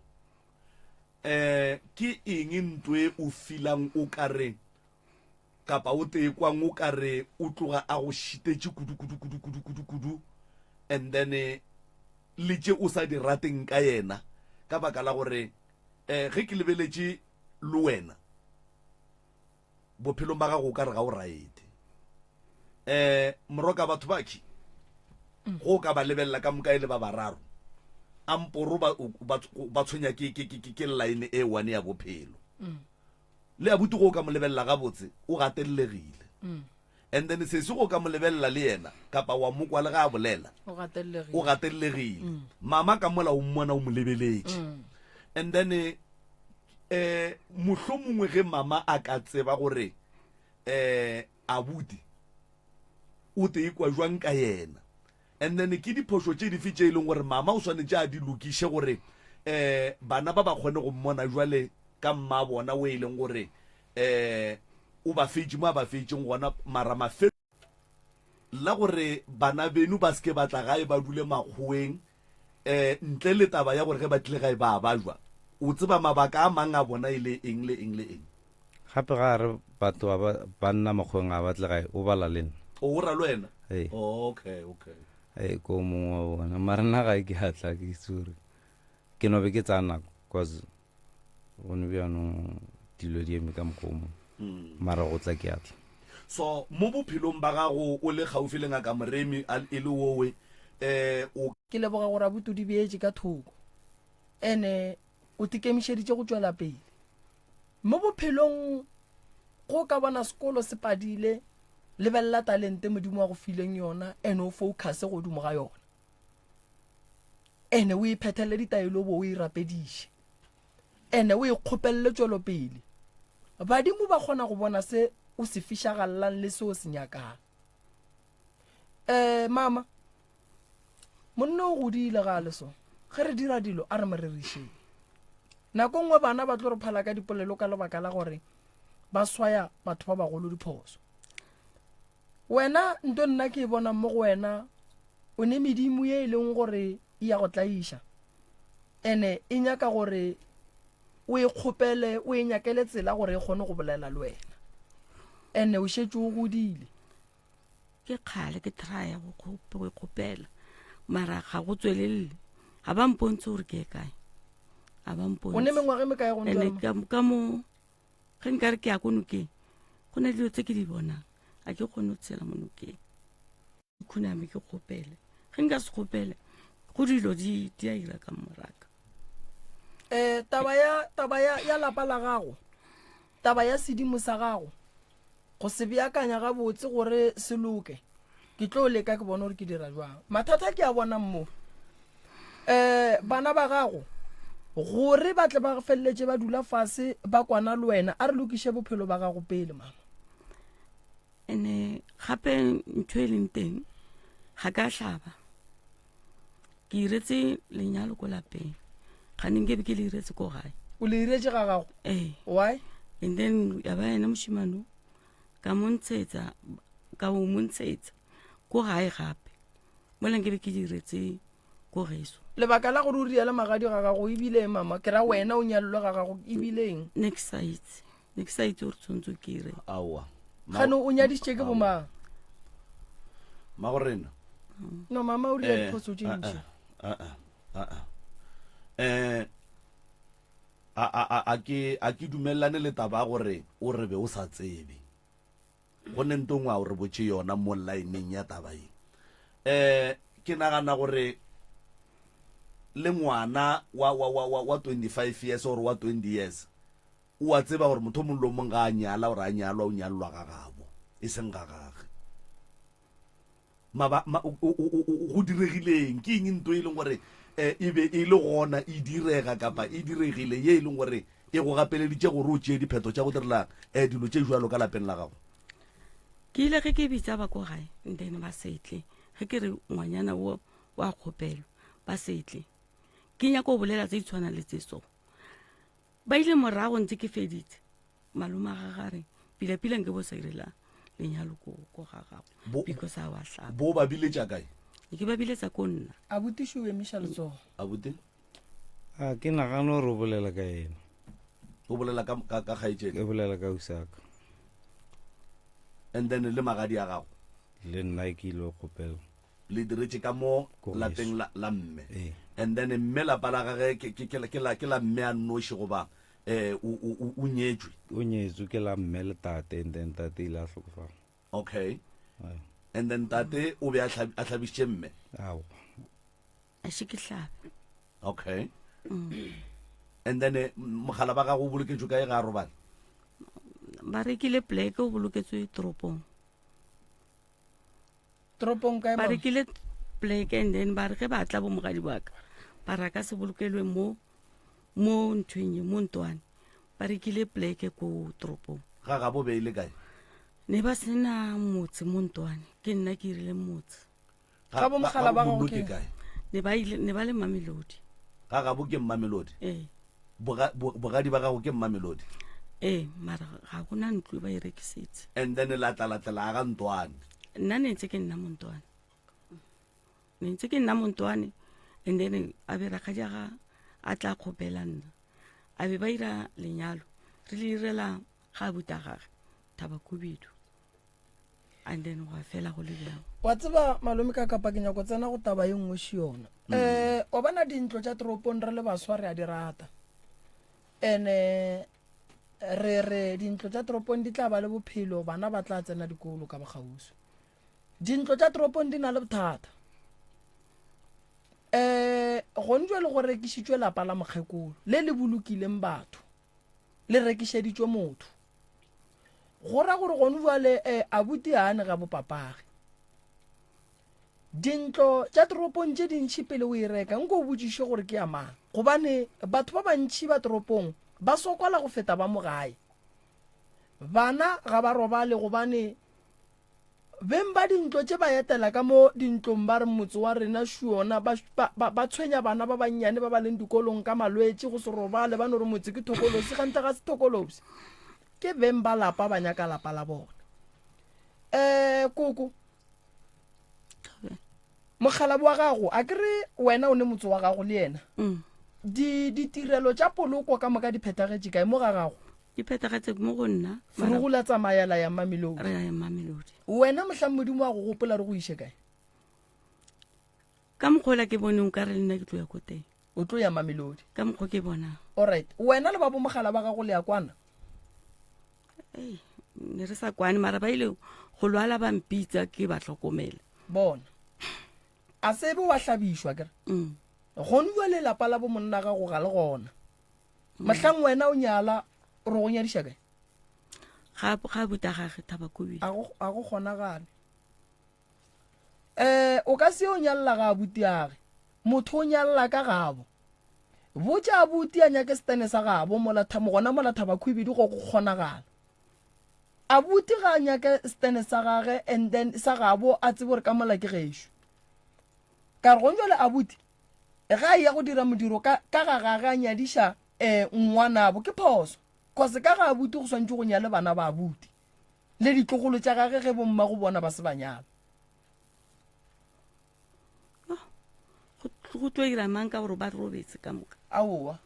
Eh, ke eng nto e o filang o ka re, kapa o tekwang o ka re o tloga a go šitetše kudu kudu kudu kudu kudu kudu, and then le tše o sa di rateng ka yena, ka baka la gore eh, ge ke lebeletše le wena bophelong ba gago o ka re ga o raete. Eh, moroka batho bakhi go ka ba lebelela ka moka e le ba bararo amporo ba, ba, ba tshwenya ke, ke, ke, ke line e one ya bophelo mm. le abuti go ka mo lebelela gabotse o gatellegile mm. and then sesi go ka mo lebelela le yena kapa wa mokwa le ga a bolela o gatellegile mm. mama ka mola o mmona o mo lebeletše mm. and then eh mohlomongwe ge mama a ka tseba gore eh abuti o te ikwa jwang ka yena and then ke diphošo tše dife tše e leng gore mama o swanetše a di lokiše gore eh bana ba ba kgone go mmona jwale ka mma bona o e leng gore eh o ba fetše mo a ba fetšeng gona mara mafe la gore bana beno ba seke ba tla gae ba dule makgoweng um ntle le taba ya gore ge ba tlile gae ba bajwa o tseba mabaka a mang a bona e le eng le eng le eng gape ga a re batho ba ba nna makgoweng ga ba tle gae o bala le nna o ra le wena ee okay okay ee ko mongwe wa bona mara nna gae ke a tla ke itse gore ke no be ke tsaya nako cause gone bjanong dilo di eme ka mokgwa o mongwe mm. mara go tla ke atla so mo bophelong ba gago o le gaufi le ngaka moremi e le wowe eh o ke leboga gore abuti o di beetše ka thoko ene o tikemišeditše go tšwela pele mo bophelong go ka bona sekolo se padile lebelela talente modimo wa go fileng yona ene o focus godimo ga yona ene o iphethele ditaelo bo o e rapediše ene o ikgopelele tšwelopele badimo ba kgona go bona se o se fišagalelang le se o se nyakang um mama monna o godile ga a le so ge re dira dilo a re mo rerišeng nako nngwe bana ba tlo re phala ka dipolelo ka lebaka la gore ba swaya batho ba bagolo diphoso Wena, nto nna ke e bonang mo go wena, o ne medimo ye e leng gore e ya go tlaiša, ene e nyaka gore o e kgopele, o e nyakele tsela gore e kgone go bolela le wena. Ene o šetše o godile. Ke kgale ke trya go go e kgopela, mara ga go tswelele. Ga ba mpontshe gore ke ye kae. Ga ba mpontshe. O ne mengwaga e mekae go ntse? Ene ka mo Ge nkare ke ya ko nokeng, go na le dilo tse ke di bonang, ga ke kgone go tshela mo nokeng. Ke khuname ke kgopele. Ge nka se kgopele, Go dilo di di a ira ka moraka. Eh taba ya taba ya ya lapa la gago. Taba ya sedimo sa gago. Go se beakanya gabotse gore se loke. Ke tlo leka ke bone gore ke dira jwang. Mathata ke a bonang mo. Eh bana ba gago gore ba tle ba feleletše ba dula fase ba kwana le wena a re lokiše bophelo ba gago pele mama. Ene gape ntho e leng teng ga ka hlaba. Ke iretse lenyalo ko lapeng. Ga ne nke be ke le iretse ko gae. O le iretše ga gago? Ee. Why? And then ya ba yena mošemane ka mo ntshetsa ka o mo ntshetsa ko gae gape. Mola nke be ke diretse ko geso. Lebaka la gore o riele magadi ga gago ebile eng mama? Ke ra wena o nyalelwe ga gago ebile eng? Ne ke sa itse. Ne ke sa itse gore tshwanetse ke ire. Aowa. Gane o nyadišitše ke bomang? Magorena. No mama o ria eh, diphoso tše ntši. Eh, eh, eh a a a ke a ke dumelane le taba gore o re be o sa tsebe. Go ne nto ngwe a o re botše yona mo line ya taba ye. Eh ke nagana gore le ngwana wa wa wa wa 25 years or wa 20 years O a tseba gore motho o mongwe le o mongwe ga a nyala gore a nyalwa o nyalelwa ga gabo e seng ga gage. Maba, ma, o, o, o, o, go diregileng? Ke eng nto e leng gore eh, e be e le gona e direga kapa e diregile ye e leng gore e go gapeleditše gore o tšee diphetho tša go direla eh, dilo tše jwalo ka lapeng la gago? Ke ile ge ke bitsa ba ko gae and then ba setle ge ke re ngwanyana o wa kgopelwa ba setle ke nyaka go bolela tse di tshwanang le tse so Ba ile morago ntse ke feditse. Malome a gagwe a re, Pila pila nke bo sa irela lenyalo ko ko ga gago Bo- because a wa hlapa. Bo ba biletša kae? Ne ke ba biletsa ko nna. Abuti šo o emiša letsogo. Abuti? A ke nagane gore o bolela ka ena. O bolela ka ka, ka kgaetšedi. Ke bolela ka usaka. And then le magadi a gago. Le nna ke ile go kgopela. Le diretše ka mo lapeng la, la mme. Ee. And then mme lapa la gage ke, ke, ke, ke, la, ke la mme a nnoši goba eh, o, o, o, o nyetšwe? O nyetswe ke la mme le tate and then tate ile a hlokofala. Okay. Aye. And then tate o be a hlabi, a hlabišitše mme? Aowa. A še ke hlabe. Okay. Mm. And then eh, mogala ba gago o boloketšwe kae ga a robala? Ba rekile pleke o boloketswe toropong. Toropong kae Ba rekile pleke and then ba re ge ba tla bo mogadi wa ka ba ra ka se bolokelwe mo mo nthweng ye mo ntwane ba rekile pleke ko toropong. Ga gabo be e le kae? Ne ba sena motse mo ntwane ke nna ke irile motse. Ga bo mogala ba gago ke kae? Ne ba ile ne ba le Mamelodi. Ga gabo ke Mamelodi. Ee. Boga, bogadi ba gago ke Mmamelodi? Ee, mara ga go na ntlo e ba e rekisitse. And then la tla la tla la aga ntwane. Nna ne ntse ke nna mo ntwane. Ne ntse ke nna mo ntwane and then a be rakgadi a ga a tla kgopela nna. A be ba ira lenyalo re le irela ga abuti a gage Thabakubidu. And then gwa fela go le bjalo. Wa tseba malome ka kapa ke nyako tsena go taba ye nngwe še yona. Eh wa bona dintlo tša toropong re le baswa re a di rata. Ene re re dintlo tša toropong di tla ba le bophelo bana ba tla tsena dikolo ka bokgauswi. Dintlo tša toropong di na le bothata. Eh gone jwale go rekišitšwe lapa la mokgekolo le le bolokileng batho le rekišeditšwe motho. Go ra gore gone bjale eh, abuti ga a ne ga bopapage. Dintlo tša toropong tše dintši pele o e reka nko o botšiše gore ke ya mang, gobane batho ba bantši ba toropong ba sokola go feta ba mo gae. Bana ga ba robale gobane Beng ba dintlo tše ba etela ka mo dintlong ba re motse wa rena šuona ba, ba, ba, ba tshwenya bana ba bannyane ba ba leng dikolong ka malwetši, go se robale, ba no re motse ke thokolosi, kganthe ga se thokolosi. Ke beng ba lapa ba nyaka lapa la bona. Eh, koko, mokgalabo wa gago, a ke re wena o ne motse wa gago le yena? Mm. Di, ditirelo tša poloko ka moka di phethagetše kae mo ga gago? Di phethagetše mo go nna. Forogo la tsamaya la ya Mamelodi. Re ya Mamelodi. Wena mohlang Modimo wa go gopola re go iše kae? Ka mokgwa ola ke boneng ka re le nna ke tlo ya ko teng. O tlo ya Mamelodi. Ka mokgwa ke bonang. Alright. Wena le ba bomogala ba gago le ya kwana? Ei, ne re sa kwane mara ba ile go lwala ba mpitsa ke ba hlokomela. Bona. A se be wa hlabišwa kere. Mm. Gone jwale lapa la bo monna gago ga le gona. Mohlang wena o nyala o re go nyadiša kae? Ga ga buta gage Thabakubi. A go a go kgonagale. Eh o ka se o nyalla ga abuti age. Motho o nyalla ka gabo. Botša abuti a nyake setene sa gabo mola tha gona mola Thabakhwibidi go go kgonagala. Abuti ga a nyake setene sa gage and then sa gabo a tsebe gore ka mola ke gešo. Ka re gong jwale abuti ge a eya go dira modiro ka ka ga gage a nyadiša eh ngwanabo ke phoso. Cause ka ga abuti go swantše go nyale bana ba abuti le ditlogolo tša gage ge bommago bona ba se ba nyala. Go tlo ira mang ka gore ba robetse ka moka? Aowa.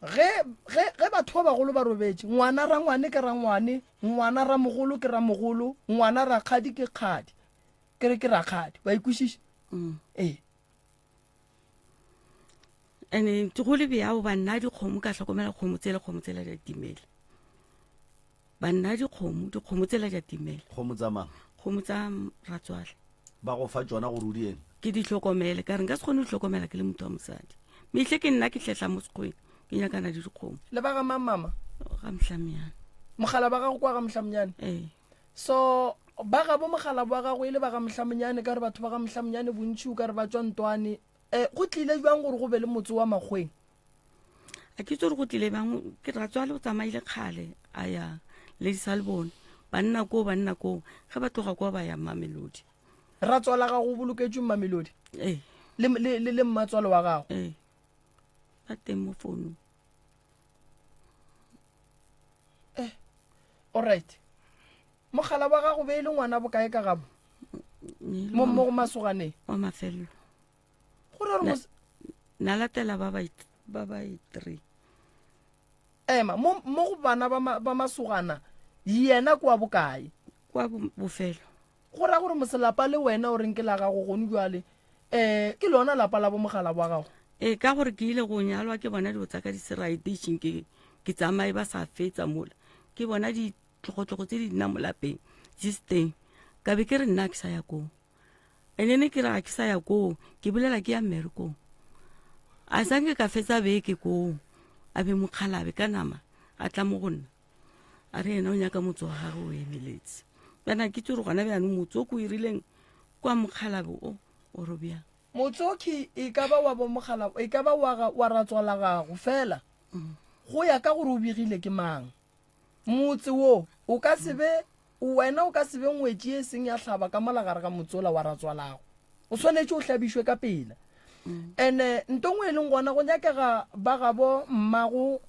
Ge, ge, ge batho ba bagolo ba robetše, ngwana rangwane ke rangwane, ngwana ramogolo ke ramogolo, ngwana rakgadi ke kgadi. Ke re ke rakgadi. Wa ikwešiša? Mm. Ee. Ene go le bjao ba nna dikgomo ka hlokomela kgomo tsela kgomo tsela di a timela. Ba nna dikgomo, dikgomo tsela di a timela. Kgomo tsa mang? Kgomo tsa ratswale. Ba go fa tšona gore o di eng? Ke di hlokomele, ka re nka se kgone go di hlokomela ke le motho wa mosadi. Mehle ke nna ke hlehla mo sekgweng, ke nyakana le dikgomo. Le ba ga mang mama? Ga Mohlamnyane. Mogala ba gago kwa ga Mohlamnyane? Ee. So ba gabo mogala wa gago e le ba ga Mohlamnyane ka re batho ba ga Mohlamnyane bontši o ka re ba tšwa Ntwane. Eh, go tlile bjang gore go be le motse wa Makgweng? A ke itse gore go tlile bjang, ke ratswale o tsamaile kgale a ya Lady Salbone, banna koo banna koo, ge ba tloga kwa ba ya Mamelodi. Ratswala gago o boloketšwe Mamelodi? Ee. Le, le, le, le mmatswalo wa gago? Ee. Ba teng mo founung. Eh, alright. Mogala wa gago be e le ngwana bokae ka gabo? Mo mo go masoganeng? Wa mafelelo. Go ra gore Na latela ba ba ba ba three. Ema, mo mo go bana ba ba masogana yena kwa bokae? Kwa bofelo. Go ra gore moselapa le wena o reng ke la gago gone jwale eh ke lona lapa la bo mogala wa gago? Ee, ka gore ke ile go nyalwa ke bona dilo tsa ka di se right ke ke tsamaye ba sa fetsa mola. Ke bona ditlogotlogo tse di nna mo lapeng di se teng. Ka be ke re nna ke sa ya koo. And then ke re ga ke sa ya koo, ke bolela ke ya mmerekong. A sanke ka fetsa beke koo, a be mokgalabe ka nama a tla mo go nna. A re yena o nyaka motse wa gagwe o emeletse. Bjana ke itse gore gona bjanong motse o ko o irileng kwa mokgalabe o o ro bjang. Motsoki e ka ba wa bomogala e ka ba wa wa ratswala gago fela go ya ka gore o begile ke mang. Motse wo o ka se be wena o ka se be ngwetši e seng ya hlaba ka mola gare ga motse ola wa ratswalago. O swanetše o hlabišwe ka pela. Ene nto nngwe e leng gona go nyakega ba gabo mmago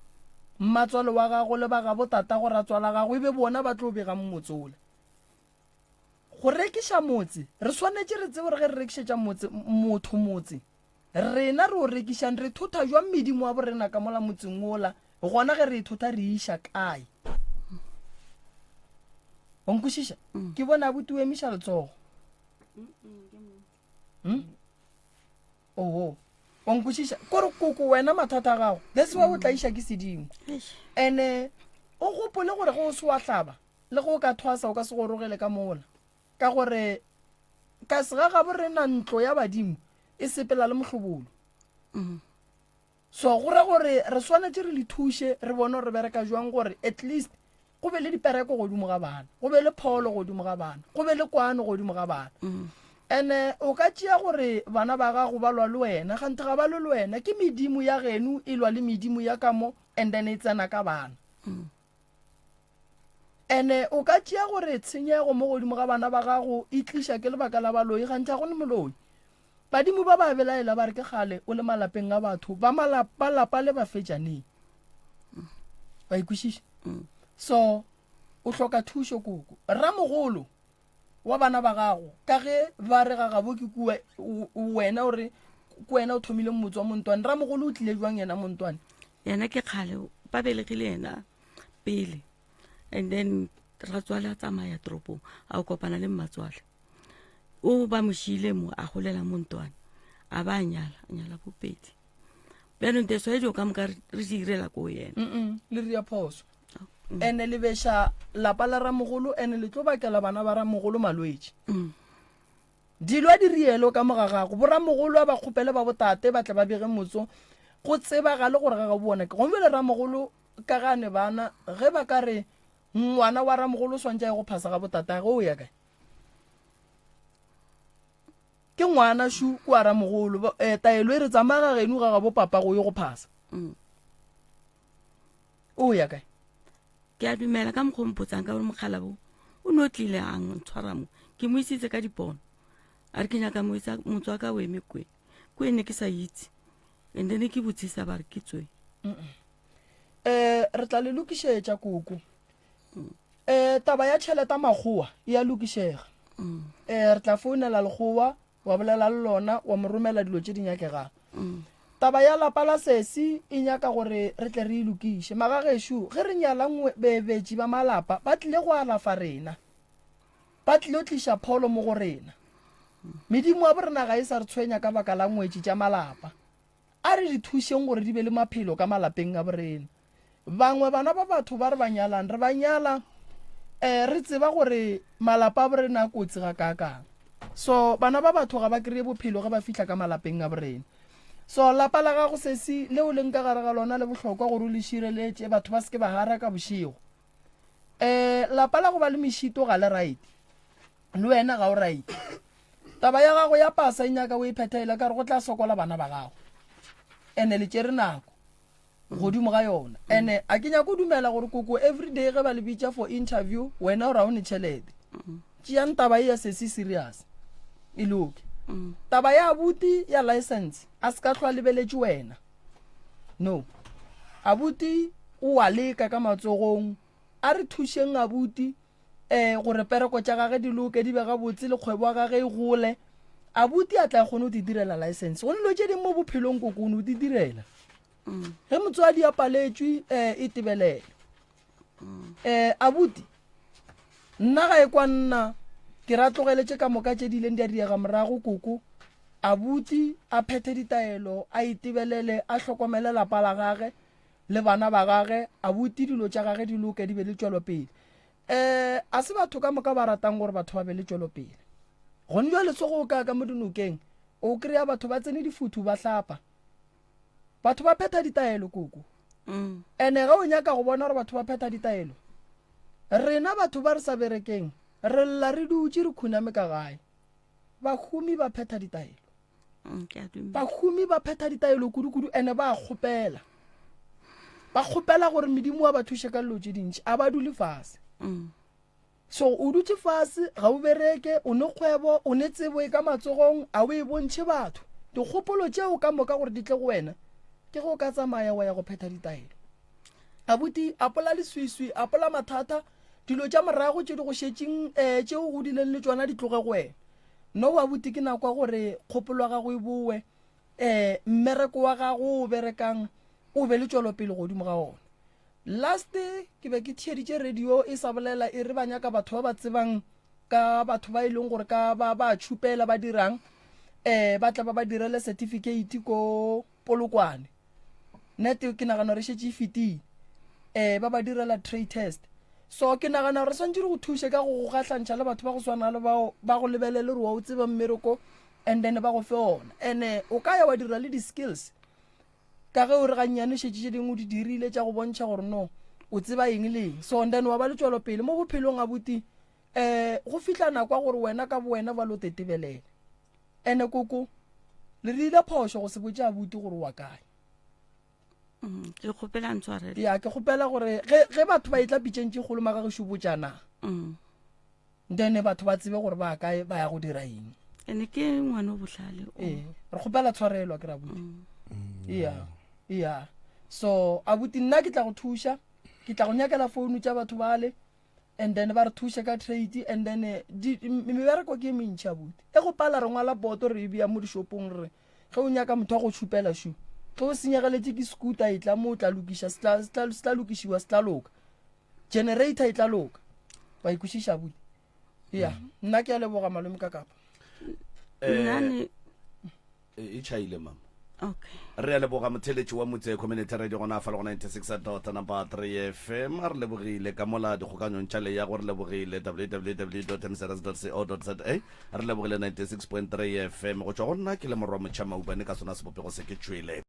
mmatswalo wa gago le ba gabo tatago ratswala gago e be bona ba tlo begang motse ola. Go rekiša motse, re swanetše re tsebe gore ge re rekišetša motse motho motse Rena re o rekišang, re thotha jwang medimo wa borena ka mola motseng wola, gona ge re e thotha re e iša kae? O nkwešiša? Mm. Ke bona abuti o emiša letsogo. Hmm? Oho. O nkwešiša? Kore koko wena mathata a gago. That's why o tlaiša ke sedimo. Ene o gopole gore ge o se wa hlaba le ge o ka thwasa o ka se gorogele ka mola. Ka gore ka segagabo rena ntlo ya badimo e sepela le mohlobolo. So go ra gore re swanetše re le thuše re bone gore re bereka jwang gore at least go be le dipereko godimo ga bana, go be le pholo godimo ga bana, go be le kwano godimo ga bana. Ene o ka tšea gore bana ba gago ba lwa le wena, kganthe ga ba lwe le wena, ke medimo ya geno e lwa le medimo ya ka mo and then e tsena ka bana. Ene o ka tšea gore tshenyego mo godimo ga bana ba gago e tliša ke lebaka la baloi, gantši ga go ne moloi. Badimo ba ba belaela ba re ke kgale o le malapeng a batho ba malapa lapa le ba fetša neng. Wa ikwešiša? So o hloka thušo koko. Ramogolo wa bana ba gago ka ge ba re ga gabo ke kua wena o re ke wena o thomile motse wa Montwane. Ramogolo o tlile jwang yena Montwane? Yena ke kgale ba belegile yena pele and then ratswale a tsamaya toropong a o kopana le mmatswale o ba mo šiile mo a golela mo ntwane a ba a nyala a nyala bopedi bjanong teso e dio ka moka re di irela ko yena le ria phoso oh, mm. ene le beša lapa la ramogolo ene le tlo bakela bana ba ramogolo malwetši mm. Dilo a di rielo ka mo ga gago. Boramogolo a ba kgopele ba botate ba tle ba bege motso go tsebagale gore ga gabo bona ke. Gomme bjale ramogolo ka ge a ne bana ge ba ka re ngwana wa ramogolo o swantše a ye go phasa ga botatagwe o ya kae? Ke ngwana šu kwa ramogolo. Eh, taelo e re tsamaya ga geno ga gabo papa go yo go phasa. Mm. O ya kae? Ke a dumela ka mokgwa o mpotsang ka gore mokgala bo o ne o tlile a ntshwara mo ke mo isitse ka dipono a re ke nyaka motse wa ka o eme kwe kwe ne ke sa itse and then ke botsisa ba re ke tswe um re tla le lokišetša koko um taba ya tšheleta makgowa e a lokišega um re tla founela lekgowa wa bolela le lona wa mo romela dilo tše di nyakegang mm. taba ya lapa la sesi e nyaka gore re tle re e lokiše magagešo ge re nyala bebetši ba malapa ba tlile go alafa rena ba tlile tliša pholo mo go rena medimo ya borena ga e sa re tshwenya ka baka la ngwetši tša malapa A re di thušeng gore di be le maphelo ka malapeng a borena. Bangwe bana ba batho ba re ba nyalang, re ba nyala um re tseba gore malapa a borena a kotsi gakaakang. So bana ba batho ga ba kry-e bophelo ge ba fihla ka malapeng a borena. So lapa la gago sesi leo leng ka gare ga lona le bohlokwa gore o le šireletše, batho ba se ke ba haraka bošego. Um lapa la go ba le mešito ga le right. Le wena ga o right. Taba ya gago ya pasa e nyaka o e phethele ka re go tla sokola bana ba gago. Ene le tšere nako godimo ga yona. Ene a ke nyako dumela gore koko everyday ge ba le bitša for interview wena o ra o ne tšhelete. Tšeang taba e ya sesi serious. E loke. Taba ya abuti ya license a se ka hlwa lebeletše wena. No. Abuti o a leka ka matsogong. A re thušeng abuti um gore pereko tša gage di loke di be gabotse le kgwebo ya gage e gole abuti a tla kgone go di direla license go dilo tše dingwe mo bophelong koko o ne o di direla mm. ge motswadi a paletšwe um e tebelele um abuti nna ga e kwa nna ke ra tlogeletše ka moka tše di ileng di a diega morago koko abuti a phethe ditaelo a itebelele a hlokomele lapa la gage le bana ba gage, abuti dilo tša gage di loke di be le tšwelopele. Um a se batho ka moka ba ratang gore batho ba be le tšwelopele. Gone jwa letsogo o ka ka mo dinokeng o kry-a batho ba tsene difuthu ba hlapa. Batho ba phetha ditaelo koko. Mm. Ene ge o nyaka go bona gore batho ba phetha ditaelo, rena batho ba re sa berekeng re lla re dutše re khuname ka gae. Bahumi ba phetha ditaelo. Mm, bahumi ba phetha ditaelo kudu-kudu ene ba kgopela ba kgopela gore medimo wa ba thuše ka dilo tše dintši a ba dule fase mm. so o dutše fase ga o bereke o ne kgwebo o ne tsebo e ka matsogong a o e bontšhe batho dikgopolo tšeo ka moka gore di tle go wena ke go ka tsamaya wa ya go phetha ditaelo abuti apola leswiswi apola mathata dilo tša morago tše di go šetšeng um eh, tše o godileng le tšona di tloge go wena No abuti ke nako ya gore kgopolo ya gago e bowe, um mmereko wa gago o berekang o be le tšwelopele godimo ga ona. Last ke be ke theeditše radio e sa bolela e re ba nyaka batho ba ba tsebang ka batho ba e leng gore ka ba ba tšhupela ba dirang um ba tla ba ba direle certificate ko Polokwane. Net ke nagana gore e šetše e fetile. Um ba ba direla trade test. So ke nagana gore swantše re go thuše ka go go gahlantšha le batho ba go swana le bao ba go lebelele gore wa o tseba mmereko and then ba go fe ona. And eh, o ka ya wa dira le di-skills ka ge o re gannyane šetše tše dingwe o di dirile tša go bontšha gore no o tseba eng le eng. So and then wa ba le tšwelopele mo bophelong abuti um go fihla nako ya gore wena ka bowena ba lo tetebelele. Ene koko, le dirile phošo go se botše abuti gore wa kae. Mm, ke kgopela ntshwarele. Ya, ke kgopela gore ge ge batho ba etla pitšeng tše kgolo magagešu botšana. Mm. Then batho ba tsebe gore ba kae ba ya go dira eng. Ene ke ngwana o bohlale. Ee, re kgopela tshwarelo ke abuti. Mm. Iya, iya. So abuti nna ke tla go thuša, ke tla go nyakela founu tša batho bale. and then ba re thuše ka trade and then eh, mebereko ke e mentšhi abuti e go pala re ngwala boto re e bea mo dishopong re ge o nyaka motho wa go tšhupela shu ge o senyegeletše ke scooter e tla mo o tla lokiša se tla lokišiwa se tla loka generator e tla loka wa ikwešiša abuti ya nna ke a leboga malome ka kapa eh, e tšhaile mama. Okay. Re a leboga motheletši wa Motse Community Radio gona fa le go 96 dot number 3 FM. A re lebogile ka mola dikgokanyong tša leyago, re lebogile www.mzs.co.za, re lebogile 96.3 FM. Go tšwa go nna ke le morwa Motšha Maubane ka sona sebopego se ke tšwele.